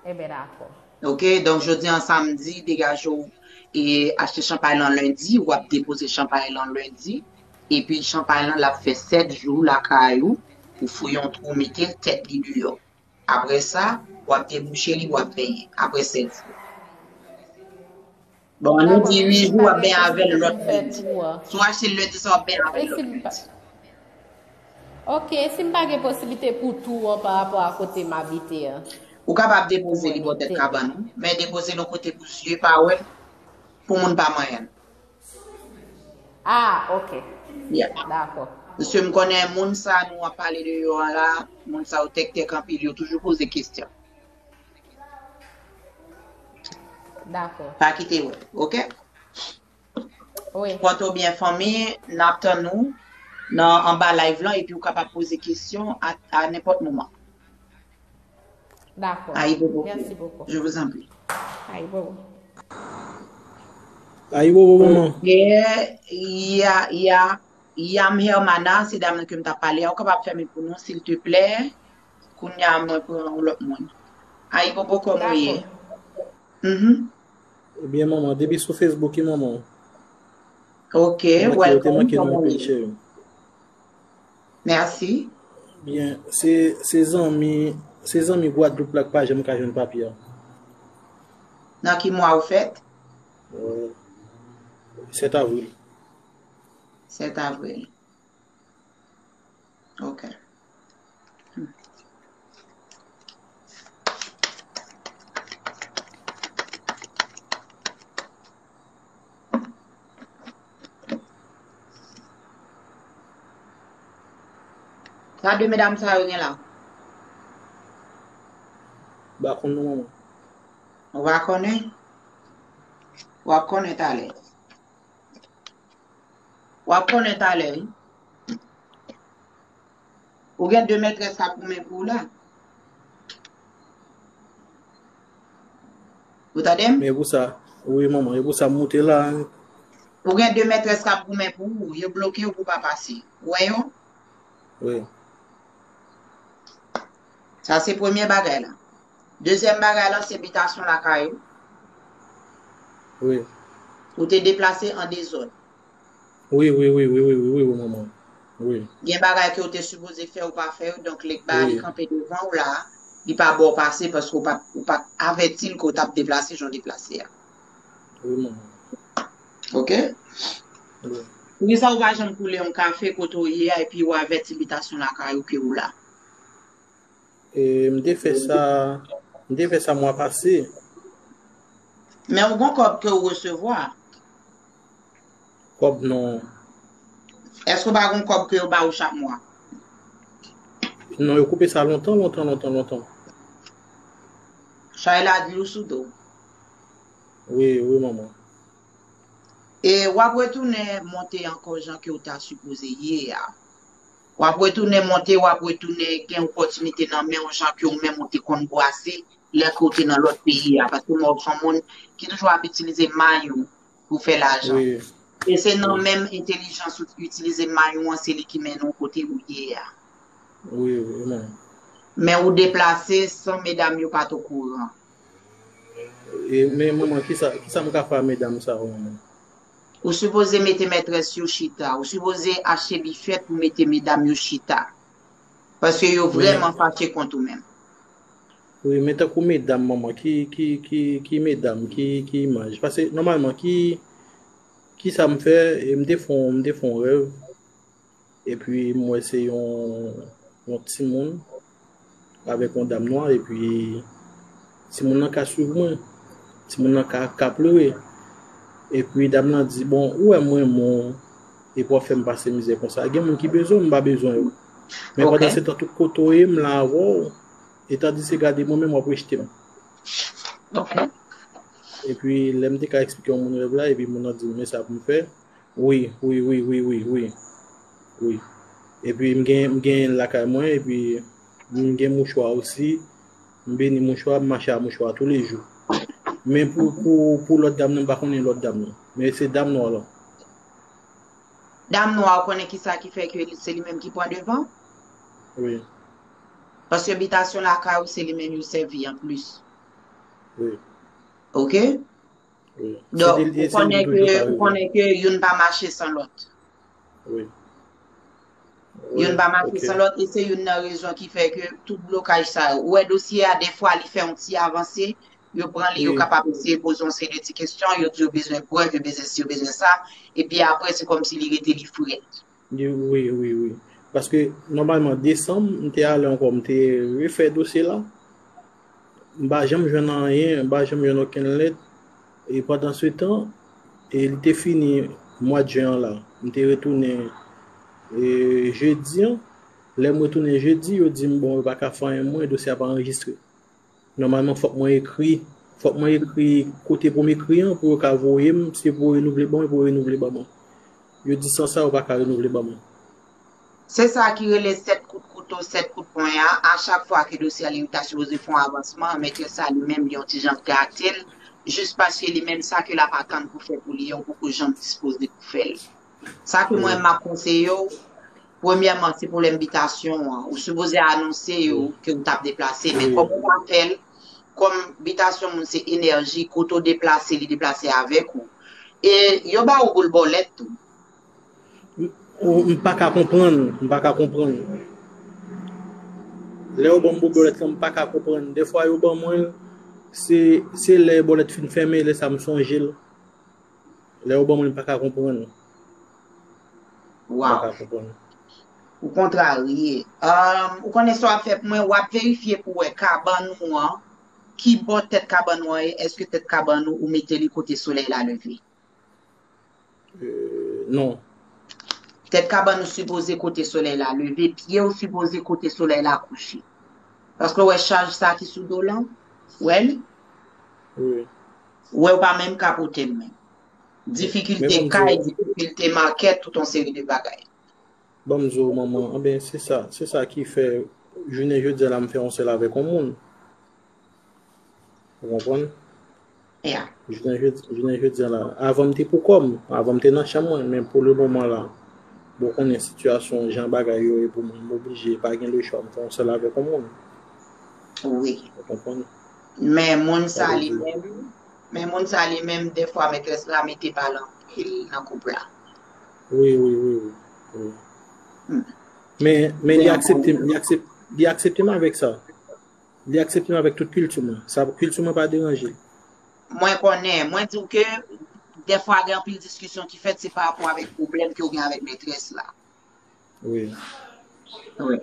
Ebyen, dakò. Ok, donk jodi an samdi, degaje w e achte chanpay lan lendi, w ap depoze chanpay lan lendi, epi chanpay lan l ap fè sèt jou lakay ou, ou fouye yon twou, mete l, tèt li deyò. Apre sa, w ap debouche li, w ap benyen. Apre sèt jou. Bon, nou di uit jou, w ap benyen avè l lòt lendi. Si w achte l lendi sa, w ap benyen avè l lòt lendi. Ok, si m pa gen posiblite pou twou an pa rapò a kote m abite an. Ou kapab depoze li bò tèt kabann ou, men depoze l yon kote pou zye pa wè l, pou moun pa manyen l. Ah, ok. Yeah. Dakò. Paske m konnen moun sa nou ap pale de yo an la, moun sa yo tèktèk anpil, yo toujou poze kesyon. Dakò. Pa kite wè, ok? Wi. Pòte w byen fanmi, n ap tann ou. nan anba live lan, epi ou kapab poze kesyon a, a nenpòt moman. D'accord. Ayibobo. Merci beaucoup. Je vous en prie. Ayibobo. Ayibobo, manman. Yeah, yeah, yeah. Yam Hermana, se dam nan ke m t ap pale a, ou kapab fèmen pou nou, silteplè? Kounye a, mwen pran yon lòt moun. Ayibobo, kòman w ye? Mhm. Ebyen, manman, depi sou Facebook, wi, manman. Ok, Manman, ki yo te welcome, manke nou kòman w anpil, ye? Cheri. Mèsi. Byen, se, se zanmi, se zanmi Gwadloup la k pa janm ka jwenn papye a. Nan ki mwa ou fèt? Euh, sèt avril. Sèt avril. Ok. Hmm. Sa de medam sa yo gen la? M pa konn non, manman. Ou pa konnen? W ap konnen talè. W ap konnen talè, wi. Ou gen de mètrès k ap goumen pou ou la. Ou tande m? Men e pou sa, wi, manman, e pou sa m moute la. Ou gen de mètrès k ap goumen pou ou, yo bloke w pou w pa pase. Ou wè yo? Wi. Sa se premye bagay la. Dezyèm bagay la, se bitasyon lakay ou. Wi. Ou te deplase an dezòd. Wi, wi, wi, wi, wi, wi, wi, wi, manman. Wi. Gen bagay ke ou te sipoze fè ou pa fè yo, donk Legba li Wi. Kanpe devan ou la, li pa ba w pase paske ou pa, ou pa avèti l ke w t ap deplase jan w deplase a. Wi, manman. Ok? Wi. Poukisa ou pa janm koule yon kafe kote w ye a epi ou avèti bitasyon lakay ou ke ou la? E, m te fè sa, m te fè sa mwa pase. Men ou gon kòb ke ou resevwa. Kòb non. Èske ou pa gon kòb ke yo ba ou chak mwa? Non, yo koupe sa lontan, lontan, lontan, lontan. Chay la dlou sou do. Wi, wi, manman. E w ap retounen monte ankò jan ke w ta sipoze ye a. W ap retounen monte, w ap retounen gen opòtinite nan men w jan ke w menm ou te konn bwase lè ke w te nan lòt peyi a. Paske mwen se yon moun ki toujou ap itilize may ou pou fè lajan. Wi. E se nan menm entèlijans ou itilize may ou an, se li ki mennen w kote ou ye a. Wi, wi, manman. Men ou deplase san medam yo pa t okouran. E, men manman, kisa, kisa m ka fè a medam sa yo, manman? Ou sipoze mete mètrès yo chita. Ou sipoze achte bifèt pou mete medam yo chita. Paske yo Men vrèman fache kont ou menm. Wi, men tankou medam, manman, ki, ki, ki, ki medam, ki, ki imaj? Paske nòmalman, ki, ki sa m fè, e m te fè yon, m te fè yon rèv, epi m wè se yon, yon timoun avèk yon dam nwa, epi timoun nan ka swiv mwen, timoun nan ka, ka plere. Epi dam nan di, "Bon, ou wè m renmen w, epi w ap fè m pase mizè konsa. Gen moun ki bezwen w, m pa bezwen yo. Men pandan se tan, tout kote w ye, m la avè w, e tandis ke gade mwen menm, w ap rejte m." Ok. Epi lè m te ka eksplike yon moun rèv la, epi moun nan di m, "Men sa pou m fè." Wi, wi, wi, wi, wi, wi. Wi. Epi m gen, m gen lakay mwen, epi m gen mouchwa osi. M beni mouchwa, m mache a mouchwa toulejou. Men pou, pou, pou lòt dam nan, m pa konnen lòt dam nan. Men se dam nwa lan. Dam nwa, ou konnen kisa ki fè ke se li menm ki pran devan? Wi. Paske bitasyon lakay ou se li menm yo sèvi anplis. Wi. Ok? Wi. Donk, Se li, ou se li konnen toujou ke, ka ou rive. Konnen ke youn pa mache san lòt. Wi. Youn Wi, pa mache ok. San lòt, e se youn nan rezon ki fè ke tout blokaj sa yo. Ou wè dosye a, defwa, li fè yon ti avanse, yo pran li, yo Wi. Kapab eseye poze yon seri de ti kesyon, yo di yo bezwen prèv, yo bezwen si, yo bezwen sa, epi apre, se kòmsi li rete li frèt. Li, wi, wi, wi. Paske, nòmalman, desanm, m te ale ankò, m te refè dosye la. M pa janm jwenn anyen, m pa janm jwenn okenn lèt. E pandan se tan, e li te fini mwa jen an la. M te retounen, e, jedi an. Lè m retounen jedi, yo di m, bon, yo pa ka fè anyen mwen, dosye a pa anrejistre. Nòmalman, fòk mwen ekri, fòk mwen ekri kote pou m ekri an, pou yo ka voye m, si yo pou renouvle ban mwen, pou yo renouvle ban mwen. Yo di san sa, yo pa ka renouvle ban mwen. Se sa ki rele sèt kout kouto, sèt kout pwen an. A chak fwa ke dosye a li ta sipoze fè yon avansman, mèt sa li menm li yon ti jan gate l, jis paske li menm sa ke l ap atann pou fè pou li, yo poko janm dispoze pou fè l. Sa ke mwen m ap konseye w, premyèman, se pwoblèm bitasyon an. Ou sipoze anonse yo ke w t ap deplase, men kòm ou pa fè l, kòm bitasyon moun se enèji, kote w deplase, li deplase avèk ou. E yo ba ou boul bòlèt tou. Ou, m pa ka konprann, m pa ka konprann. Lè yo ban m boul bòlèt lan, m pa ka konprann. Defwa yo ban mwen l, se, se lè bòlèt fin fèmen, lè sa m sonje l. Lè yo ban mwen l, m pa ka konprann. M pa Waw. ka konprann. Ou kontrarye. Um, ou konnen sa w ap fè pou mwen, w ap verifye pou wè kabann ou an, ki bò tèt kabann ou an ye, èske tèt kabann ou, ou mete li kote solèy la leve? Euh, non. Tèt kabann ou sipoze kote solèy la leve, pye ou sipoze kote solèy la kouche. Paske w wè chaj sa ki sou do lan, wè l? Wi. Ou wè ou pa menm ka pote l menm. Difikilte kay, difikilte makèt, tout yon seri de bagay. Ban m di w, manman, anben, se sa, se sa ki fè, jounen jodi a la, m fè yon sèl avèk yon moun. Ou konprann? Yeah. Jounen jodi, jounen jodi a la, avan m te pou kò m, avan m te nan chanm mwen, men pou le moman la, bon, konnen sitiyasyon, jan bagay yo ye pou mwen, m oblije, pa gen lechwa, m fè yon sèl avèk yon moun. Wi. Ou konprann? Men moun sa li menm, men moun sa li menm, defwa mètrès la mete bal anpil nan koup la. Wi, wi, wi, wi. wi. Hmm. Men, men li Men aksepte, li aksepte, li aksepte m avèk sa. Li aksepte m avèk tout kilti mwen. Sa kilti mwen pa deranje l. Mwen konnen, mwen di w ke defwa gen anpil diskisyon ki fèt, se pa rapò avèk pwoblèm ke w gen avèk mètrès la. Wi. Wi.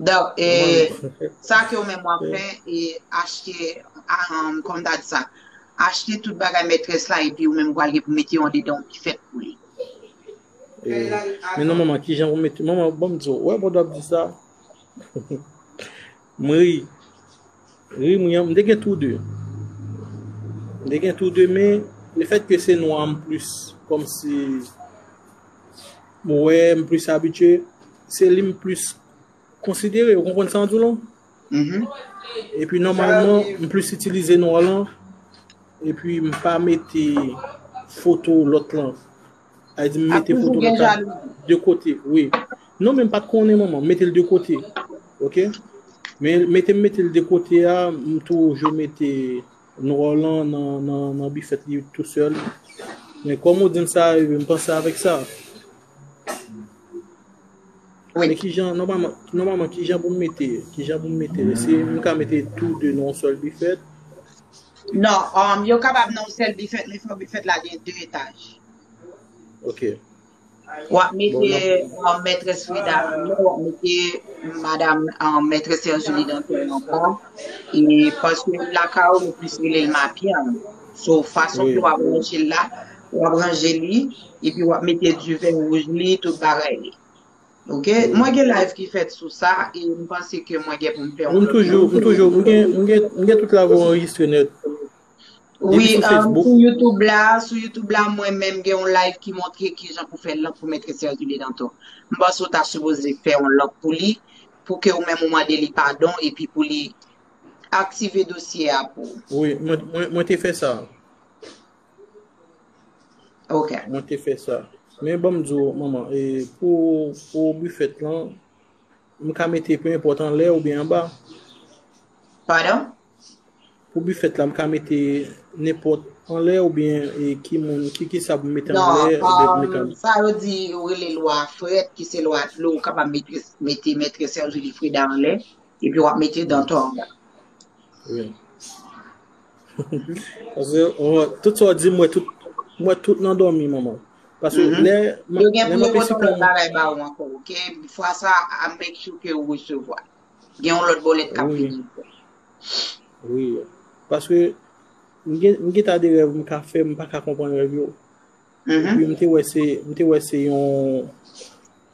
Donk, e, sa ke w menm w ap fè, e, achte, a, um, kòm ta di sa, achte tout bagay mètrès la, epi ou menm w pral gen pou mete yon dedan yon bifèt pou li. E, men non, manman, kijan pou mete, manman, ban m di w, wè, bon, w ap di sa. M ri. Ri, m ri, m te gen tou de. M te gen tou de, men, lefèt ke se nwa m plis, kòmsi, m wè, m plis abitye, se li m plis konsidere, ou konprann sa m di w lan? Mhm. Epi, nòmalman, m plis itilize nwa lan, epi m pa mete foto lòt lan. Sa vle di, m Ap mete toujou foto gen lòt la jalouzi. De kote, wi. Non, men m pa t konnen, manman. M mete l de kote. Ok? Men mete m mete l de kote a, m toujou mete nwa lan nan, nan, nan bifèt li tou sèl. Men kòm ou di m sa, m panse avèk sa. Wi. Men kijan, nòmalman, nòmalman, kijan pou m mete, kijan pou m mete, si m ka mete tou de nan yon sèl bifèt? Non, um, yo kapab nan yon sèl bifèt, men fò bifèt la gen de etaj. Ok. W ap mete Bon, um, mètrès Frida anlè, w ap mete madanm um, mètrès Serge li nan tè ankò. E paske lakay ou yo plis rele l mapyan. So, fason ke Wi. W ap ranje l la, w ap ranje li, epi w ap mete diven wouj li, tout bagay li. Ok? Mwen gen live ki fèt sou sa, e m panse ke mwen gen pou m fè yon M lòt toujou, live. M toujou, m gen, m gen, m gen tout live yo anrejistre nèt. Depi Wi, sou um, Facebook. Sou YouTube la, sou YouTube la, mwen menm gen yon live ki montre kijan pou fè lanp pou mètrès Serge li nan tè. M panse w ta sipoze fè yon lanp pou li, pou ke ou menm ou mande li padon, epi pou li aktive dosye a pou ou. Wi, mwen, mwen, mwen te fè sa. Ok. Mwen te fè sa. Men ban m di w, manman, e pou, pou bifèt lan, m ka mete pe enpòt anlè oubyen anba. Padon? Pou bifèt la, m ka mete nenpòt anlè oubyen e ki moun, ki, ki sa pou m mete Non, anlè oubyen pou m mete um, anba. Sa yo di yo rele lwa frèt, ki se lwa dlo, ou kapab mete, mete mètrès Serge li Frida anlè, epi w ap mete dantò anba. Wi. Paske, oh, tout sa w di, m wè tout, m wè tout nan dòmi, manman. Paske Mhm. lè, m- Yo gen lè pou m yo ap pote esplike lòt yon bagay ba ou ankò, ok? Fwa sa, a make sure ke ou resevwa. Gen yon lòt bòlèt k ap Wi. vini. Wi. Paske m gen, m gen ta de rèv m ka fè, m pa ka konprann rèv yo. Mhm. Epi m te wè se, m te wè se yon,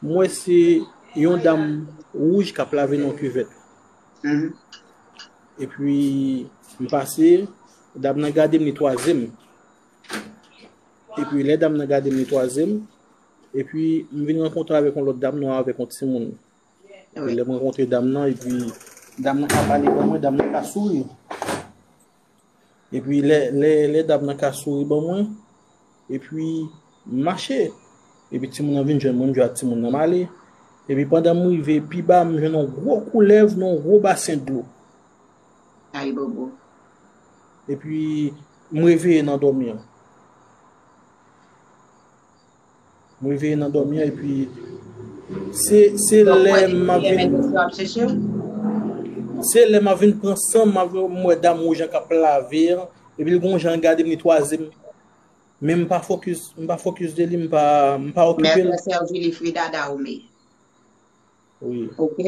m wè se yon dam wouj k ap lave nan kivèt. Mhm. Epi m pase, dam nan gade m, li twaze m. Epi lè dam nan gade m, li twaze m. Epi, m vin rankontre avèk yon lòt dam, nou avèk yon timoun. Epi, lè m rankontre dam nan, epi dam nan ka pale ban mwen, dam nan ka souri. Epi, lè, lè, lè dam nan ka souri ban mwen, epi, m mache. Epi, timoun nan vin jwenn mwen, m jwe ak timoun nan, m ale. Epi, pandan m rive pi ba, m jwenn yon gwo koulèv nan yon gwo basen dlo. Ay, bobo. Epi, m reveye nan dòmi an. M reveye nan dòmi an, epi se, se lè m ap vin, se lè m ap vin pran san, m ap, m wè dam wouj an k ap lave an, epi l gon jan l gade m, li twaze m. Men m pa fokis, m pa fokis de li, m pa, m pa okipe l. Maître Serge Wilfrid Dadaomé. Wi. Ok.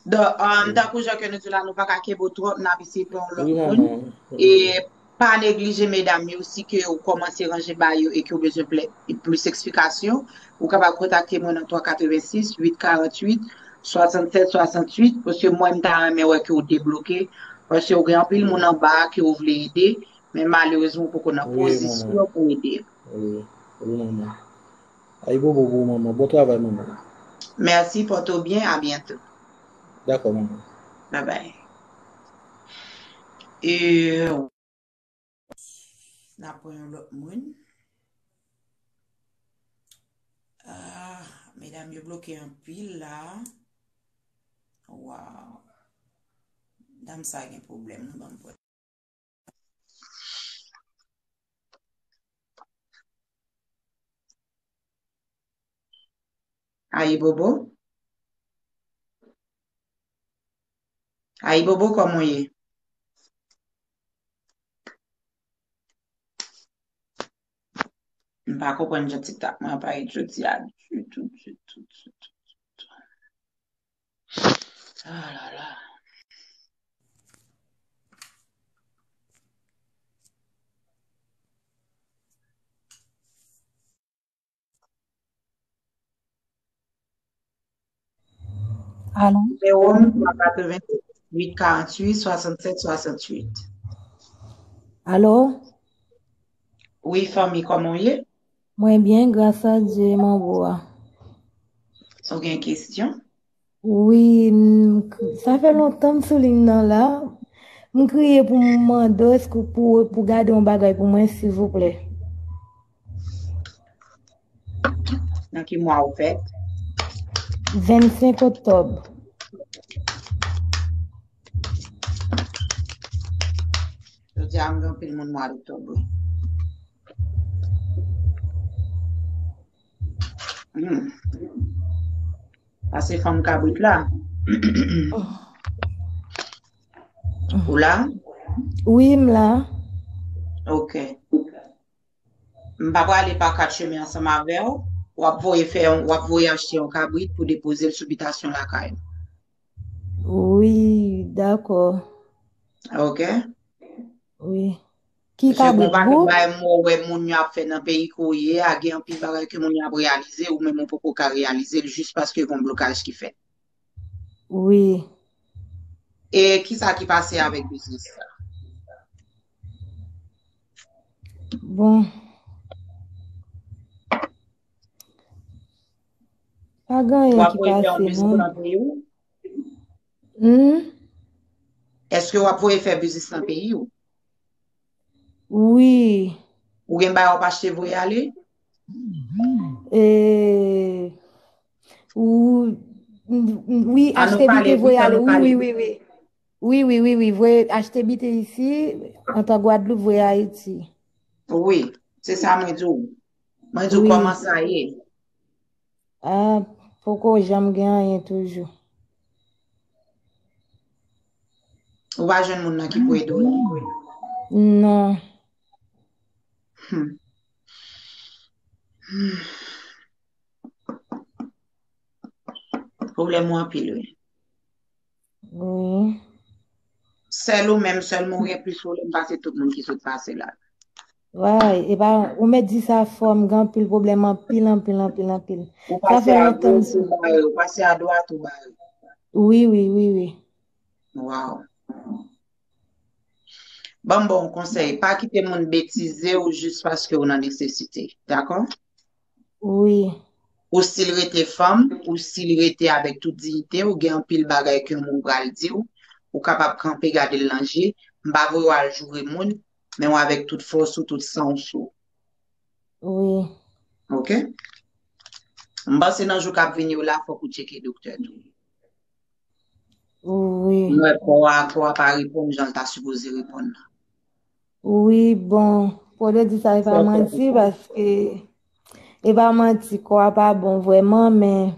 Donk, um, tankou jan ke nou di la, nou pa ka kenbe w twòp, n ap eseye pran yon lòt moun. E pa neglije medam yo, si ke ou kòmanse ranje ba yo e ke ou bezwen ple- plis eksplikasyon, ou kapab kontakte mwen nan twa katrevensis, uit karantuit, swasannsèt swasantuit, paske mwen, m ta renmen wè ke ou debloke, paske ou gen anpil moun anba a ke ou vle ede, men malerezman, ou poko nan pozisyon pou ede. Wi, wi, manman. Ayibobo pou ou, manman. Bon travay, manman. Mèsi, pòte w byen, a byento. Dakò, manman. Bye bye. E, n ap pran yon lòt moun. Ah, medam yo bloke anpil la. Waw. Dam sa gen pwoblèm, wi, ban m pran. Ayibobo. Ayibobo, kòman w ye? M pa konprann jan TikTok mwen ap parèt jodi a ditou, ditou, ditou, ditou. Ah là là. Alo? Nimewo m, twa katreventuit, karantuit, swasannsèt, swasantuit. Alo? Wi, fanmi, kòman w ye? Mwen byen, gras a Dye, manbo a. Ou gen kesyon? Wi, m, sa fè lontan m sou liy nan la. M kriye pou m mande w, èske w pou, pou gade yon bagay pou mwen, silvouplè. Nan ki mwa ou fèt? Vennsenk oktòb. Jodi a, m gen anpil moun mwa oktòb, wi. Hmm. Pase fanm kabrit la. Ou la? Wi, m la. Ok. M pa prale pa kat chemen ansanm avè w. W ap voye fè yon, w ap voye achte yon kabrit pou depoze l sou bitasyon lakay ou. Wi, dakò. Ok. Wi. Ki kabrit? Paske gon pakèt bagay m wè moun yo ap fè nan peyi ke w ye a, gen anpil bagay ke moun yo ap reyalize, ou menm ou poko ka reyalize l jis paske gon blokaj ki fèt. Wi. E kisa ki pase avèk biznis sa? Bon. Pa gen anyen ki pase, non. W ap voye fè yon biznis nan peyi w? Hmm? Èske w ap voye fè biznis nan peyi w? Wi. Ou gen bagay w ap achte voye ale? E, ou, wi, achte biten voye ale. Wi, wi, wi, wi. Wi, wi, wi, wi. Voye achte biten isi, antan Gwadloup, voye Ayiti. Wi, se sa mwen di w. Mwen di w kòman sa ye. Ah, poko janm gen anyen toujou. Ou pa jwenn moun nan ki pou ede w la? Non. Hmm. Hmm. Pwoblèm ou anpil, wi. Wi. Sèl ou menm sèlman ou gen plis pwoblèm pase tout moun ki sot pase la. Way, epa, ou mèt di sa fò, m gen anpil pwoblèm, anpil, anpil, anpil, anpil. Ou pase a goch, ou bare, ou pase a dwat, ou bare. Wi, wi, wi, wi. Waw. Ban m ba w yon konsèy, pa kite moun betize w jis paske w nan nesesite, dakò? Wi. Ou still rete fanm, ou still rete avèk tout diyite, ou gen anpil bagay ke yon moun pral di w, ou kapab kanpe gade l nan je. M pa voye w al joure moun, men w avèk tout fòs ou, tout san w sou ou. Wi. Ok? M panse nan jou k ap vini yo la, fòk ou tcheke doktè tou. Wi. M wè kò a, kò a pa reponn jan l ta sipoze reponn nan. Wi, bon, pou w di sa, e pa manti, paske e pa manti, kò a pa bon vrèman, men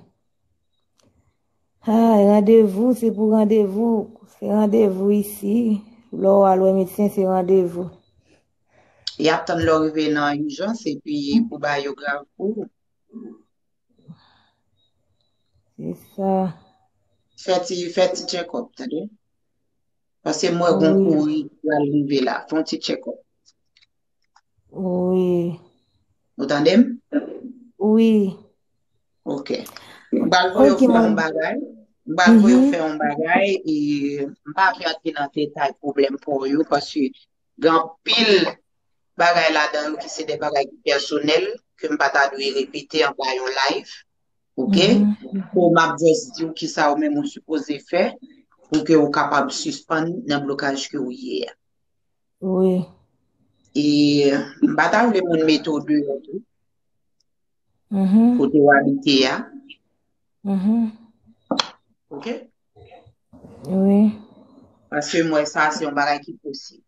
ah, randevou, se pou randevou, se randevou isi. Lè w al wè medsen, se randevou. Y ap tann lè w rive nan ijans, epi pou bagay yo grav pou ou. Se sa. Fè ti, fè ti check-up, tande? Paske m wè gon kouri ki pral rive la. Fè yon ti check-up. Wi. Ou tande m? Wi. Ok. M pral voye w fè yon bagay. M pral voye w fè yon bagay. E m pa vle antre nan detay pwoblèm pa w yo, paske gen anpil bagay ladan yo ki se de bagay ki pèsonèl, ke m pa ta dwe repete anba yon live. Ok? So, m ap just di w kisa ou menm ou sipoze fè pou ke ou kapab sispann nan blokaj ke ou ye a. Wi. E m pa ta vle moun mete w deyò tou. Mhm. Kote w abite a. Mhm. Ok? Wi. Paske m wè sa se yon bagay ki posib.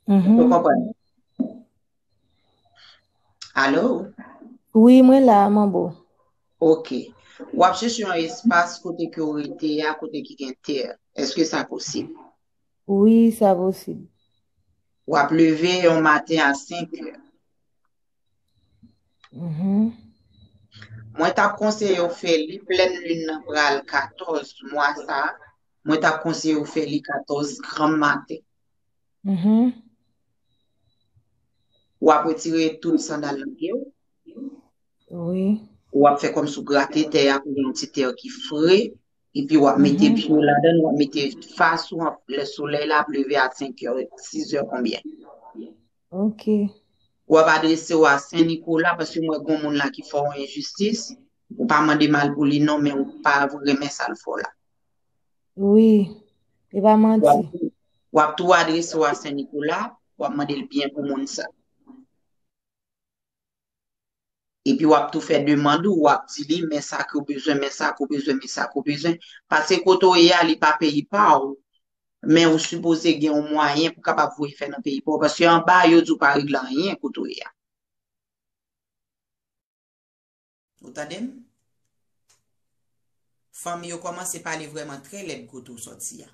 Mhm. Ou konprann? Alo? Wi, mwen la, manbo. Ok. W ap chèche yon espas kote ke w rete a, kote ki gen tè. Èske sa posib? Wi, sa posib. W ap leve yon maten a senk è. Mhm. Mwen t ap konseye w fè li, plèn lin nan pral katòz mwa sa a. Mwen t ap konseye w fè li katòz granm maten. Mhm. W ap retire tout sandal nan pye w. Wi. W ap fè kòmsi w grate tè a pou yon ti tè ki fre. Epi w ap mete pye w ladan l, w ap mete fas ou an lè solèy la ap leve a senk è, sis è konbyen. Ok. W ap adrese w a Sen Nikola, paske m wè gon moun la ki fè w enjistis. Ou pa mande mal pou li non, men ou pa renmen sa l fè w la. Wi. E pa manti. W ap tou adrese w a Sen Nikola, w ap mande l byen pou moun sa. Epi w ap tou fè demann ou, w ap di li, men sa ke w bezwen, men sa ke w bezwen, men sa ke w bezwen. Paske kote w ye a, li pa peyi pa w, men ou sipoze gen yon mwayen pou kapab voye fè nan peyi pa w. Paske anba a, yo di w pa regle anyen kote w ye a. Ou tande m? Fanmi yo kòmanse pale vrèman trè lèd kote w sòti a.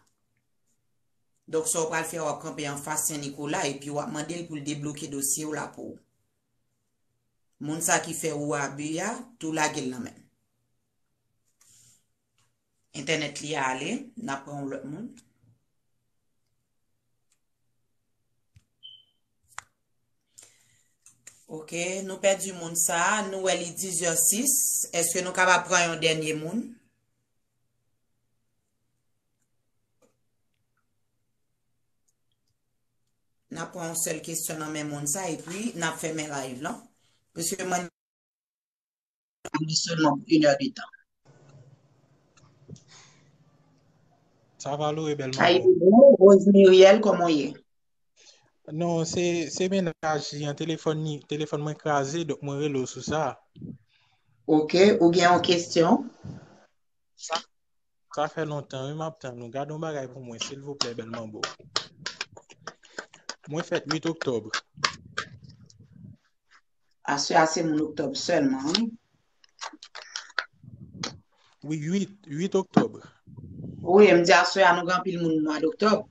Donk, sa w pral fè a, w ap kanpe anfas Sen Nikola epi w ap mande l pou l debloke dosye w la pou ou. Moun sa ki fè ou abi a, tou lage l nan men l. Entènèt li a ale, n ap pran yon lòt moun. Ok, nou pèdi moun sa a, nou wè li diz è sis. Èske nou kapab pran yon dènye moun? N ap pran yon sèl kesyon nan men moun sa, epi n ap fèmen live lan. Paske mwen li sèlman pou inèdtan. Sa va, Lore, bèl manbo? Rose Miriel, kòman w ye? Non, se se mennaj li an, telefòn li, telefòn mwen kraze, donk mwen rele w sou sa. Ok, ou gen yon kesyon? Sa, sa fè lontan, wi, m ap tann ou. Gade yon bagay pou mwen, silvouplè, bèl manbo. Mwen fèt uit oktòb. Aswè a se moun oktòb sèlman, wi. Wi, uit, uit oktòb. Wi, m di aswè a nou gen anpil moun mwa doktòb.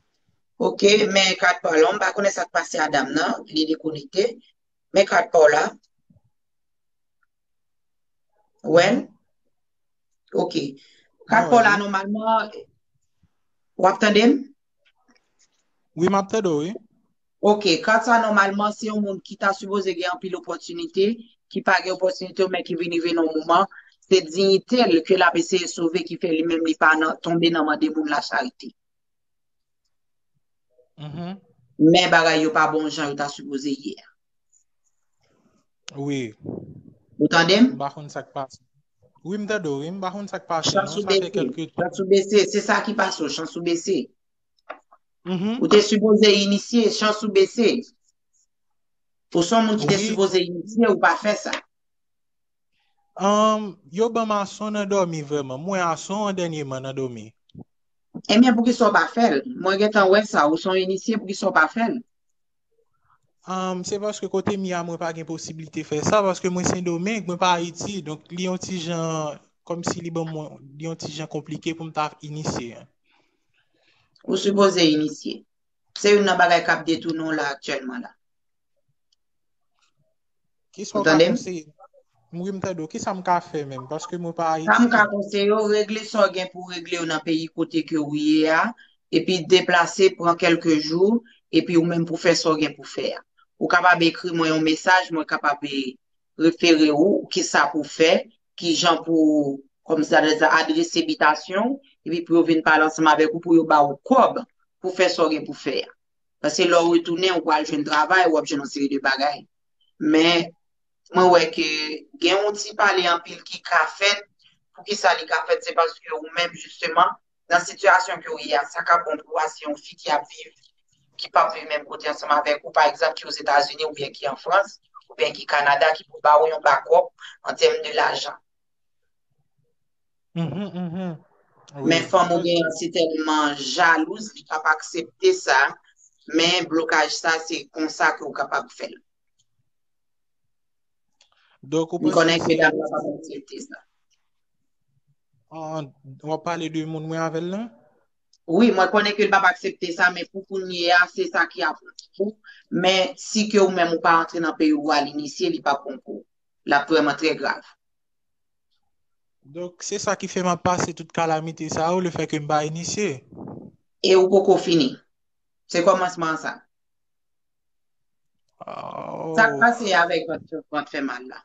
Ok, men kat pa w la, m pa konnen sa k pase a dam nan, li dekonekte. Men kat pa w la. Wè l? Ok. Kat pa w la, nòmalman, w ap tande m? Wi, m ap tande w, wi. Ok, kat sa nòmalman se yon moun ki ta sipoze gen anpil opòtinite, ki pa gen opòtinite, men ki vin rive nan yon moman, se diyite l ke l ap eseye sove ki fè li menm li pa nan, tonbe nan mande moun lacharite. Mhm. Men bagay yo pa bon jan yo ta sipoze ye a. Wi. Ou tande m? M pa konn sa k pase. Wi, m tande w, wi, m pa konn sa k pase Chans non, ou sa fè bese. kèlke tan. Chans ou bese. Se sa ki pase w. Chans ou bese. Mhm. Ou te sipoze inisye. Chans ou bese. Ou se yon moun ki te Wi. Sipoze inisye, ou pa fè sa. Um, yo ban m ason nan dòmi vrèman. Mwen ason an dènyèman nan dòmi. Ebyen, poukisa w pa fè l? Mwen gentan wè sa. Ou se yon inisye, poukisa w pa fè l? Um, se paske kote m ye a, mwen pa gen posiblite fè sa, paske mwen Sendomeng, mwen pa Ayiti. Donk, li yon ti jan, kòmsi li ban mwen, li yon ti jan konplike pou m ta inisye. Ou sipoze inisye. Se youn nan bagay k ap detounen w la aktyèlman la. Kisa Ou w ka tande m? Konseye? Wi, m tande w. Kisa m ka fè menm? Paske mwen pa Sa m ka Ayiti. Konseye w, regle sa w gen pou regle yo nan peyi kote ke ou ye a, epi deplase, pran kèlke jou, epi ou menm pou fè sa w gen pou fè a. Ou kapab ekri mwen yon mesaj, mwen kapab e, refere w, kisa pou fè, ki jan pou, kòmsi adrese bitasyon w, epi pou yo vin pale ansanm avèk ou, pou yo ba w kòb pou fè sa w gen pou fè a. Paske lè w retounen, ou pral jwenn travay, w ap jwenn yon seri de bagay. Men, mwen wè ke gen yon ti pale anpil ki ka fèt. Poukisa li ka fèt? Se paske ou menm, jisteman, nan sitiyasyon ke w ye a, sa ka bon pou w a, se yon fi ki ap viv, ki p ap viv menm kote ansanm avèk ou, pa egzanp, ki Ozetazini oubyen ki an Frans, oubyen ki Kanada, ki pou ba w yon bakòp an tèm de lajan. Mhm, mhm. Men Wi. fanm ou gen an si tèlman jalouz, li p ap aksepte sa, men blokaj sa, se konsa ke w kapab fè l. Donk, ou M konnen panse ke se dam nan p ap aksepte sa. an, w ap pale de moun mwen avè l lan? Wi, mwen konnen ke l p ap aksepte sa, men pou kounye a, se sa ki ap bon pou ou. Men si ke ou menm ou pa antre nan peyi ou al inisye, li p ap bon pou ou. L ap vrèman trè grav. Donk, se sa ki fè m ap pase tout kalamite sa yo, lefètke m pa inisye. E ou poko fini. Se kòmansman sa. Oh. Sa k pase avèk vant, vant fè mal la?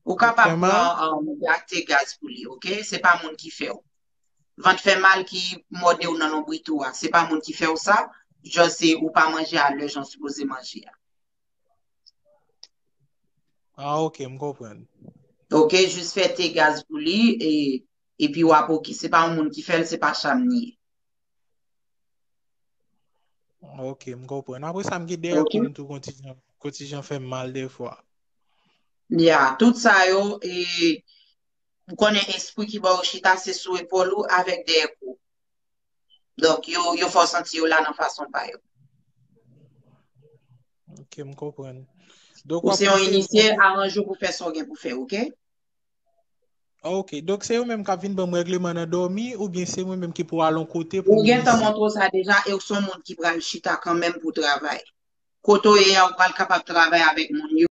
Ou kapab Fè mal? Pran um, achte gaz pou li, oke? Se pa moun ki fè w. Vant fè mal ki mòde w nan lonbrit ou a, se pa moun ki fè w sa, just se ou pa manje a lè jan w sipoze manje a. Ah, ok, m konprann. Oke, jis fè te gaz pou li, e, epi w ap oke. Se pa yon moun ki fè l, se pa cham li ye. Ok, m konprann. Apre sa, m gen dèyè Ok. kou m tou kontijan, kontijan fè m mal defwa. Ya, tout sa yo, e, ou konnen espri ki ba yo chita, se sou epòl ou avèk dèyè kou. Donk, yo, yo fè w santi yo la nan fason pa yo. Ok, m konprann. Donk, Ou w ap se yon konseye inisye, moun. Aranje w pou fè sa w gen pou fè, oke? Ok, donk se yo menm k ap vin ban m règleman nan dòmi, oubyen se mwen menm ki pou al yon kote pou Ou m gentan inisye? Montre w sa deja, e w se yon moun ki pral chita kanmenm pou travay. Kote w ye a, ou pral kapab travay avèk moun yo.